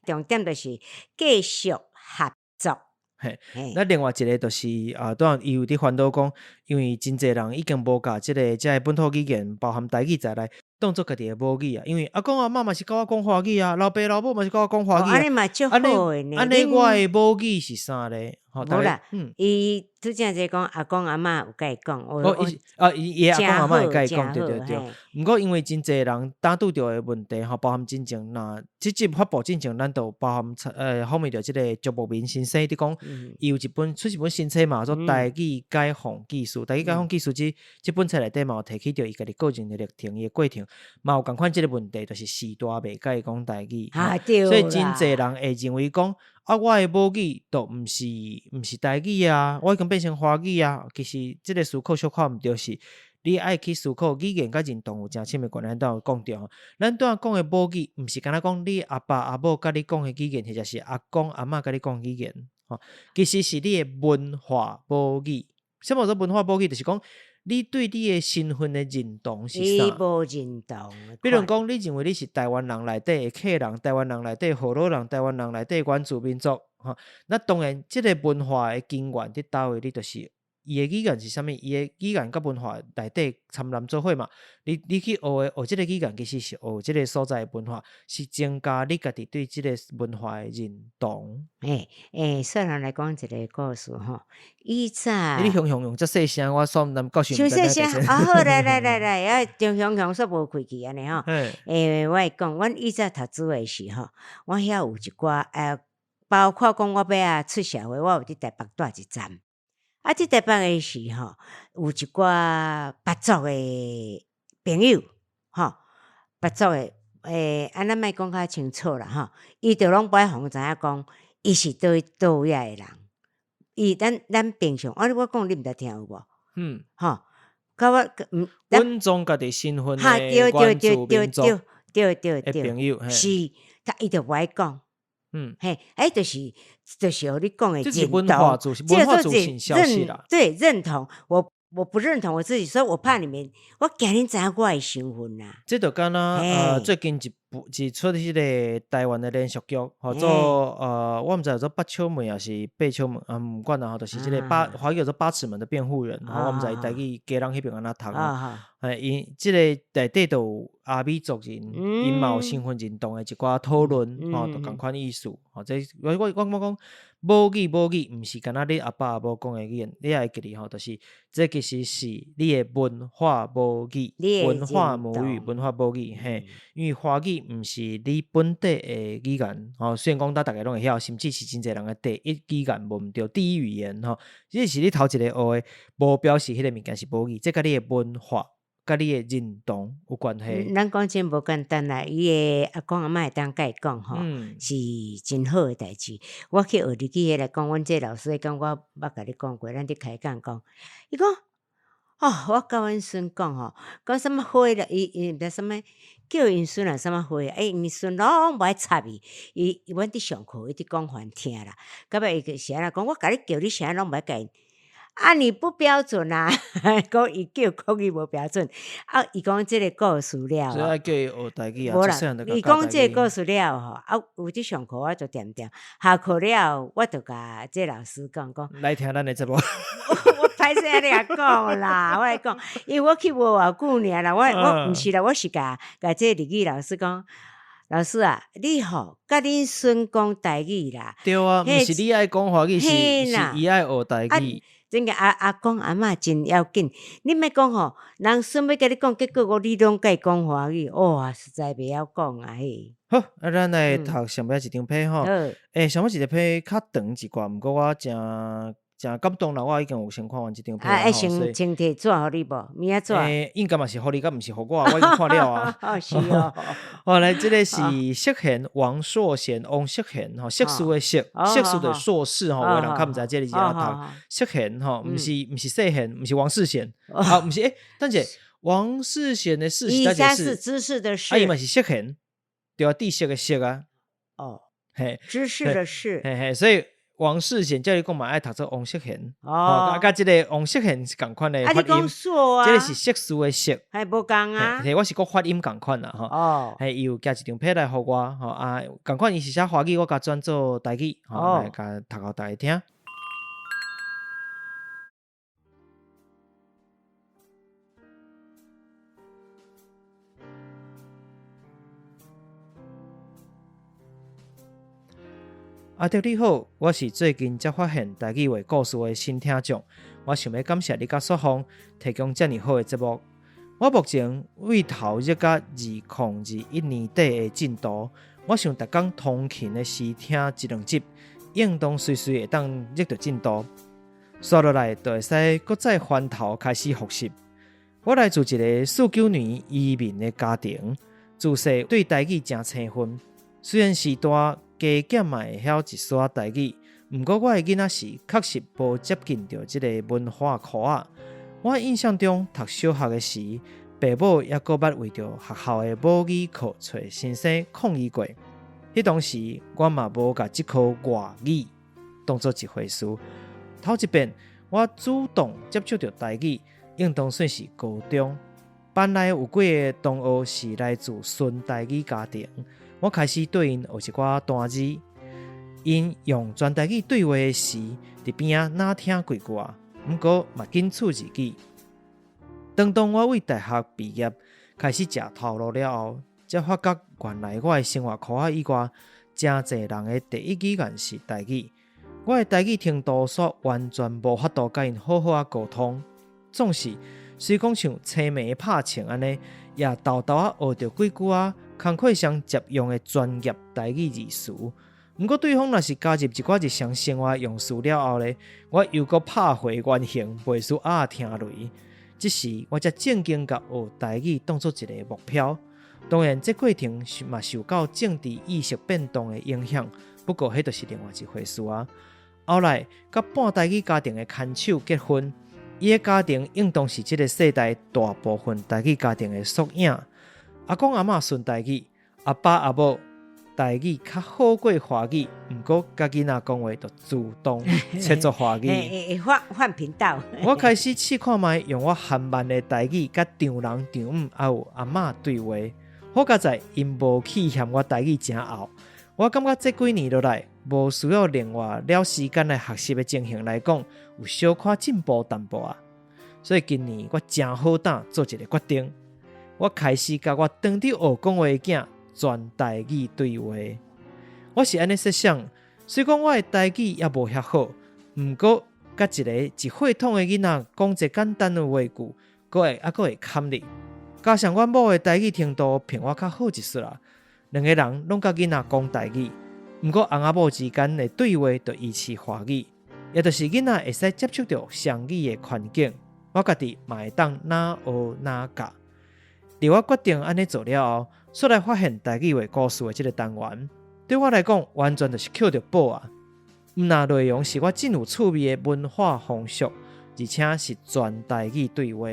重點就是繼續合作。嘿，那另外一个就是啊，當然伊有佇煩惱講，因為真濟人已經無共這個遮的本土語言，包含台語在內，當做家己的母語啊。因為阿公阿嬤嘛是佮我講華語啊，老爸老母嘛是佮我講華語啊。按呢嘛足好的呢。按呢我的母語是啥咧？無啦，伊拄才這講阿公阿嬤有共伊講，哦，伊啊，伊伊阿公阿嬤會共伊講，對對對。毋過因為真濟人當拄著的問題吼，包含進前若這集發布進前，咱就包含訪問著這個周博明先生，佇講伊有一本出一本新冊嘛，做《台語解放記事》。台語解放記事這這本冊內底嘛有提起著伊家己個人的歷程，伊的過程嘛有仝款這個問題，就是序大袂共伊講台語，所以真濟人會認為講。啊，我的母語都毋是台語啊，我已經變成華語啊。其實這個思考小可毋對是，你愛去思考語言佮認同有誠親密關係，咱拄有講著吼。咱拄仔講的母語，毋是干焦講你阿爸阿母佮你講的語言，或者是阿公阿嬤佮你講的語言，吼，其實是你的文化母語。啥物叫做文化母語？就是講你對你的身份的認同是啥？伊無認同。比如講，你認為你是台灣人內底的客人，台灣人內底河洛人，台灣人內底原住民族，吼。那當然，這個文化的根源佇佗位，你就是伊的語言是啥物？伊的語言佮文化內底參雜做伙嘛。你去學的學這個語言，其實是學這個所在的文化，是增加你家己對這個文化的認同。欸欸，細漢來講一個故事吼，以早你雄雄用遮細聲，我煞毋教授。傷細聲啊！好，來來來來，啊，張雄雄煞無開氣按呢吼。欸，我會講，阮以早讀書的時吼，我遐有一寡包括講我欲仔出社會，我有佇台北蹛一站。啊，佇台北的時吼，有一寡別族的朋友，吼，別族的，欸，啊，咱莫講較清楚啦，吼，伊就攏無愛予人知影講，伊是佗位佗位仔的人。伊咱平常，啊，我講你毋知聽有無？吼，佮我毋，阮種家己身份的原住民族的朋友，是，他伊就無愛講。嘿，欸，就是予你講的認同，這個做認對認同，我不認同我自己，所以我怕你們，我驚恁知影我的身份啦。這就敢若最近一部一出彼個台灣的連續劇，號做我毋知叫做八尺門抑是八尺門，啊，毋管啦吼，就是這個八華語叫做八尺門的辯護人，吼，我毋知台語家人彼爿按怎讀吼。嘿，伊這個內底就有阿美族人，𪜶嘛有身份認同的一寡討論，吼，就仝款意思。吼，這我感覺講母語母語，毋是干焦你阿爸阿母講的語言，你愛記得吼，就是這其實是你的文化母語，文化母語，文化母語，嘿，因為華語毋是你本地的語言，吼，雖然講咱逐家攏會曉，甚至是真濟人的第一語言無毋對，第一語言吼，這是你頭一個學的，無表示彼個物件是母語，這佮你的文化、佮你的認同有關係。咱講真無簡單啦，伊的阿公阿嬤會當共伊講吼，是真好的代誌。我去學日語彼來講，阮這老師講，我捌共你講過，咱佇開講講，伊講哦，我佮阮孫講吼，講啥物花啦，伊伊毋知啥物，叫𪜶孫啊啥物花，欸，𪜶孫攏無愛插伊，伊阮佇上課，伊佇講予𪜶聽啦，到尾伊就是按怎講，我共你叫你啥攏無愛共伊。啊，你不標準啊！講伊叫講伊無標準，啊，伊講這個故事了，所以愛叫伊學台語啊，無啦，伊講這個故事了吼，啊，有佇上課我就恬恬，下課了我就共這老師講講，來聽咱的節目。我歹勢按呢共講啦，我來講，因為我去無偌久爾啦，我毋是啦，我是共共這個日語老師講。老師啊，你吼佮恁孫講台語啦。對啊，毋是你愛講華語，是伊愛學台語。真个阿阿公阿嬤真要緊，你莫講吼，人孫欲共你講，結果你攏共伊講華語，哇，實在袂曉講啊嘿。好，啊，咱來讀上尾一張批吼。欸，上尾一個批較長一寡，毋過我誠誠感動啦，我已經有先看完這張批。啊，愛先先提紙予你無？明仔載。欸，應該嘛是予你，敢毋是予我，我已經看了啊。是哦。好，來，這個是釋賢王碩賢，王釋賢吼，碩士的碩，碩士的碩士吼，有的人較毋知這個字按怎讀。釋賢吼，毋是世賢，毋是王世賢，啊，毋是，欸，等下，王世賢的世是哪一個世？知識的識。啊，伊嘛是釋賢，對啊，知識的識啊。哦。嘿，知識的識。嘿嘿，所以。王世賢照你講嘛，愛讀做王釋賢，哦，啊，佮這個王釋賢是仝款的發音，這個是碩士的碩，係無仝啊，嘿，我是講發音仝款啦，吼，哦，嘿，伊有寄一張批來予我，吼啊，仝款伊是寫華語，我共轉做台語，吼，來共讀予大家聽。阿德你好，我是最近才發現台語話故事的新聽眾，我想欲感謝你佮雪鳳提供遮爾好的節目。我目前為投入到2021年底的進度，我想逐工通勤的時聽一兩集，應當隨時會當入著進度。煞落來就會使閣再翻頭開始複習。我來自一個49年移民的家庭，自細對台語誠青分。雖然序大加減嘛會曉一絲仔台語，毋過我的囡仔時確實無接近著這个文化箍仔。我印象中讀小學的時，爸母猶閣捌為著學校的母語課揣先生抗議過。彼當時我嘛無共這科外語當做一回事。頭一遍我主動接觸著台語，應當算是高中。班內有幾個同學是來自純台語家庭，我開始對𪜶學一寡單字。𪜶用全台語對話的時，佇邊仔若聽幾句啊，毋過嘛僅此而已。當當我對大學畢業開始食頭路了後，才發覺原來我的生活箍仔以外，誠濟人的第一語言是台語。我的台語程度煞完全無法度佮𪜶好好仔溝通，總是雖講像青梅拍銃按呢，也沓沓仔學著幾句仔工課上捷用的專業台語字詞。毋過對方若是加入一寡日常生活用詞了後咧，我又閣拍回原形，袂輸鴨仔聽雷。這時我才正經共學台語當做一个目標。當然，這過程嘛受到政治意識變動的影響，不過彼就是另外一回事啊。後來，佮半台語家庭的牽手結婚，伊的家庭應當是這个世代大部分台語家庭的縮影。阿公阿嬤純台語，阿爸阿母台語較好過華語，毋過佮囡仔講話就自動切做華語。會換換頻道。我開始試看覓用我含慢的台語佮丈人、丈母還有阿嬤對話，好佳哉𪜶無去嫌我台語誠拗。我感覺這幾年落來，無需要另外了時間來學習的情形來講，有小可進步淡薄仔。所以今年我誠好膽做一个決定，我開始佮我當佇學講話的囝全台語對話。我是按呢設想，雖講我的台語猶無遐好，毋過佮一个一歲統的囡仔講一個簡單的話句，閣會猶閣會堪哩。加上阮某的台語程度比我較好一絲啦，兩个人攏佮囡仔講台語，毋過翁仔某之間的對話就維持華語，也就是囡仔會使接觸著雙語的環境，我家己嘛會當若學若教。佇我決定按呢做了後，煞來發現台語話故事的這个單元，對我來講完全就是抾著寶啊！毋但內容是我真有趣味的文化風俗，而且是全台語對話。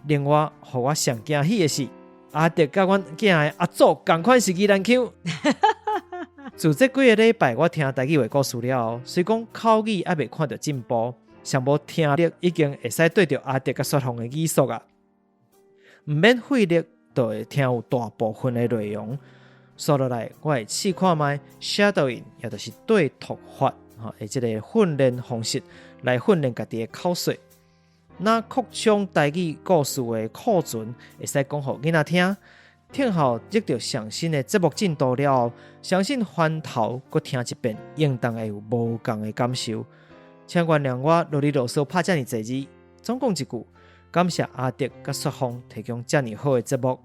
另外，予我上驚喜的是，阿德佮阮囝的阿祖仝款是宜蘭腔。自這幾个禮拜，我聽台語話故事了後，雖講口語猶未看著進步，上無聽力已經會使對著阿德佮雪鳳的語速啊，毋免費力就會聽有大部分的內容。煞落來，我會試看覓 shadowing，也就是對讀法吼的這个訓練方式來訓練家己的口說。若擴充台語故事的庫存，會使講予囡仔聽。聽好得著上新的節目進度了後，相信翻頭閣聽一遍，應當會有無仝的感受。請原諒我囉哩囉嗦拍遮爾濟字，總共一句，感謝阿德佮雪鳳提供遮爾好的節目，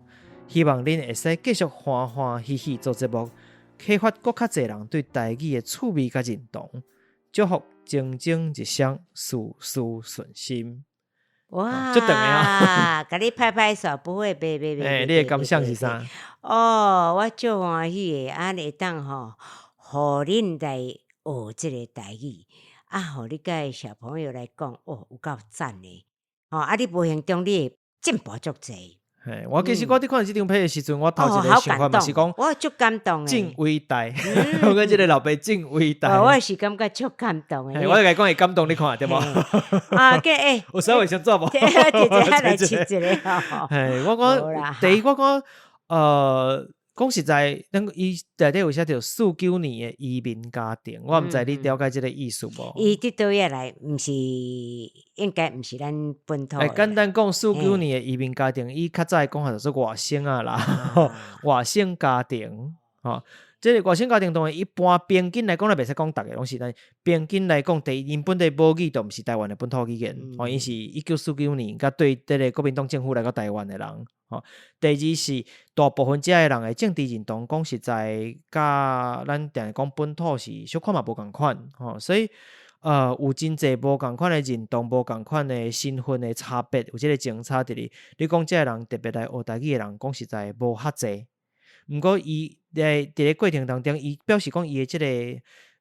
希望恁會使繼續歡歡喜喜做節目，啟發閣較濟人對台語的趣味佮認同。祝福蒸蒸日上，事事順心。哇，足長的啊！共你拍拍手，不會，袂袂袂。欸，你的感想是啥？哦，我足歡喜的，按呢會當吼，予恁來學這个台語，啊，予你佮小朋友來講，哦，有夠讚的，吼，啊，你無形中你會進步足濟。嘿，我其實我佇看這張片的時陣，我頭一個想法嘛是講，我足感動的，真偉大，我感覺這个老爸真偉大。我是感覺足感動的。我共你講會感動，你看對無？啊，計欸，有使衛生紙無？姐姐來切一个。嘿，我講第一，我講講實在，咱伊內底有寫著49年的移民家庭，我毋知你了解這个意思無？伊佇佗位來，毋是應該毋是咱本土。欸，簡單講，四九年的移民家庭，伊較早的講法就是外省仔啦，外省家庭。吼，這個外省家庭當然一般平均來講，咱袂使講逐个攏是，但平均來講，第一，𪜶本地母語就毋是台灣的本土語言，吼，𪜶是1949年佮對這個國民黨政府來到台灣的人，吼。第二是大部分遮的人的政治認同，講實在，佮咱定定講本土是小可嘛無仝款，吼，所以有真濟無仝款的認同、無仝款的身份的差別，有這個政策佇咧。你講這个人特別來學台語的人，講實在無較濟。毋過伊佇咧過程當中，伊表示講伊的這個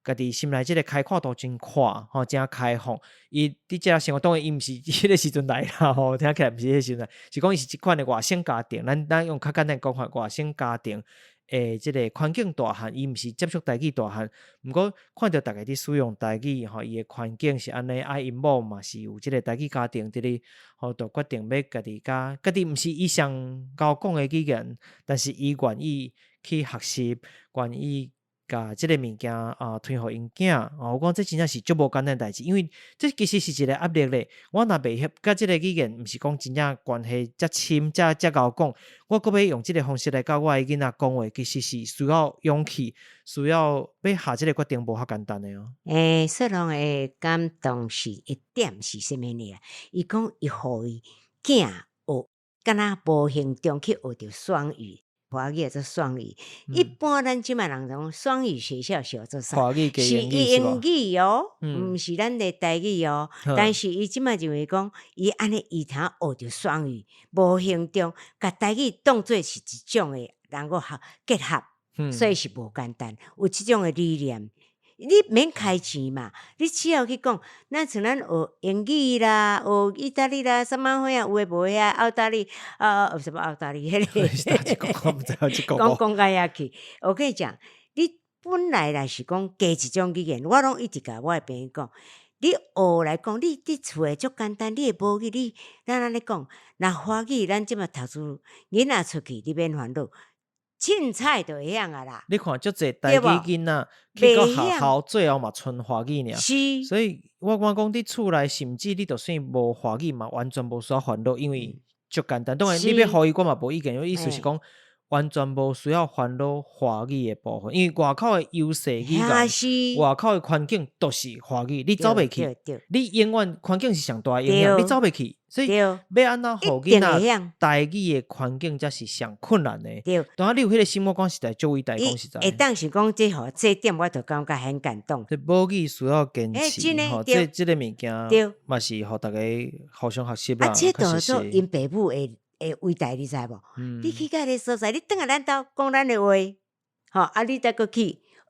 家己心內這個開闊度真闊，吼，誠開放。伊佇這个生活當然伊毋是彼個時陣來啦，吼，聽起來毋是彼個時陣來，是講伊是這款的外省家庭。咱用較簡單講法，外省家庭。的這個環境大漢，伊毋是接觸台語大漢，毋過看著逐家佇使用台語，吼，伊的環境是按呢，啊，𪜶某嘛是有這個台語家庭佇咧，吼，就決定欲家己佮家己毋是伊上𠢕講的語言，但是伊願意去學習，願意。共這個物件啊推予𪜶囝，哦，我講這真正是足無簡單代誌，因為這其實是一個壓力咧。我若袂曉佮這個語言，毋是講真正關係遮深，遮遮𠢕講，我閣欲用這個方式來佮我的囡仔講話，其實是需要勇氣，需要欲下這個決定，無遐簡單的哦。說人會感動是一點是啥物呢？伊講伊予伊囝學，敢若無形中去學著雙語。華語做雙語，一般咱這擺人講雙語學校是學做啥？是英語哦，毋是咱的台語哦。但是伊這擺認為講，伊按呢伊通學著雙語，無形中共台語當做是一種的人個合結合，所以是無簡單。有這種的理念。你免開錢嘛，你只要去講，咱像咱學英語啦，學意大利啦，啥物貨啊，有的無的啊，澳大利啊，啥物澳大利彼個，講講到遐去。我跟你講，你本來若是講加一種語言，我攏一直共我的朋友講，你學來講，你佇厝內足簡單，你的母語你，咱按呢講，若華語咱這擺讀書，囡仔出去你免煩惱。凊彩就會曉啊啦！你看足濟台語囡仔去到學校，最後嘛賰華語爾。是。所以我感覺講佇厝內，甚至你就算無華語嘛，完全無需要煩惱，因為足簡單。當然，你欲予伊，我嘛無意見。因為意思是講，完全無需要煩惱華語的部分，因為外口的優勢語言，外口的環境都是華語，你走袂去。你永遠環境是上大的影響，你走袂去。所以欲按怎予囡仔台語的環境才是上困難的。當你有彼個心，我講實在足偉大，講實在。會當是講這吼，這點我就感覺很感動。這母語需要堅持，吼，這這個物件嘛是予逐家互相學習啦。啊，這就做𪜶爸母的的偉大，你知無？你去到彼个所在，你轉來咱兜講咱的話，吼，啊，你再閣去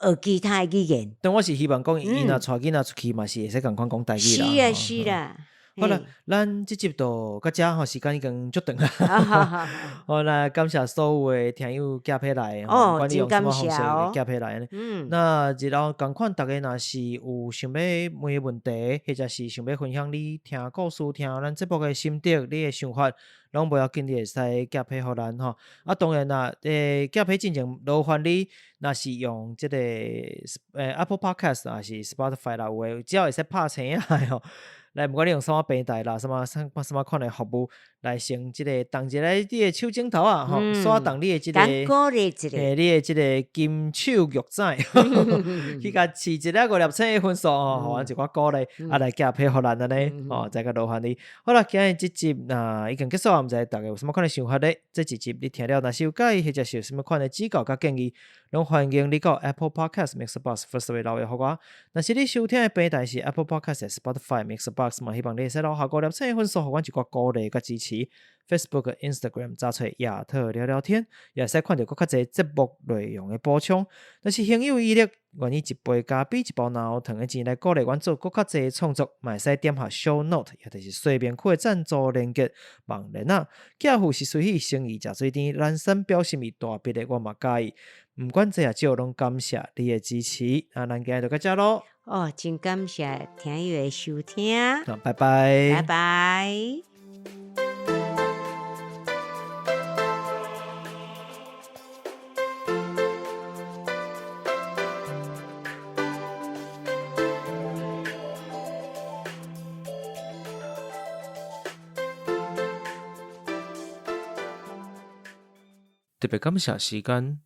學其他的語言。但我是希望講，𪜶若帶囡仔出去嘛，是會使仝款講台語啦。是啊，是啦。好啦，咱這集就到遮吼，時間已經足長啊。好啦，感謝所有的聽友寄批來，不管你用啥物方式寄批來。那日後仝款，逐家若是有想欲問的問題，或者是想欲分享你聽故事、聽咱節目的心得、你的想法，攏無要緊，你會使寄批予咱吼。啊，當然啦，寄批進前勞煩你，若是用這個Apple Podcast 抑是 Spotify 啦，有的只要會使拍星的吼。來，毋管你用啥物平台啦，啥物啥啥物款的服務，來先這個動一下你的手指頭啊，吼，刷動你的這個，嘿，你的這個金手玉指，去共試一下五粒星的分數哦，予阮一寡鼓勵，啊來寄批予咱按呢，哦，再閣勞煩你。好啦，今日這集啊已經結束啊，毋知逐家有啥物款的想法咧？這一集你聽了若是有佮意，或者是有啥物款的指教佮建議，攏歡迎你到 Apple Podcast、MixerBox、Firstory 留言予我。若是你收聽的平台是 Apple Podcast、Spotify、MixerBox 嘛，希望你會使留下五粒星的分數，予阮一寡鼓勵佮支持。Facebook、Instagram 查揣亞特聊聊天，也會使看著閣較濟節目內容的補充。若是行有餘力，願意一杯咖啡、一包奶糖的錢來鼓勵阮做閣較濟創作，嘛會使點下 Show Note，也就是說明區的贊助連結網連仔。寄付是隨喜，誠意誠水甜，人生表心意大筆的我嘛佮意。毋管濟抑少，攏感謝你的支持。啊，咱今日就到遮囉。哦，真感謝聽友的收聽。拜拜。拜拜。特別感謝時間。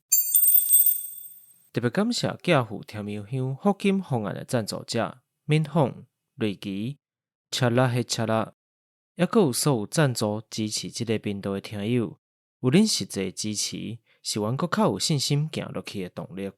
特別感謝寄付甜油香福金方案的贊助者敏鳳、瑞奇、查拉黑查拉，抑閣有所有贊助支持這个頻道的聽友，有恁實際支持，是阮閣較有信心行落去的動力。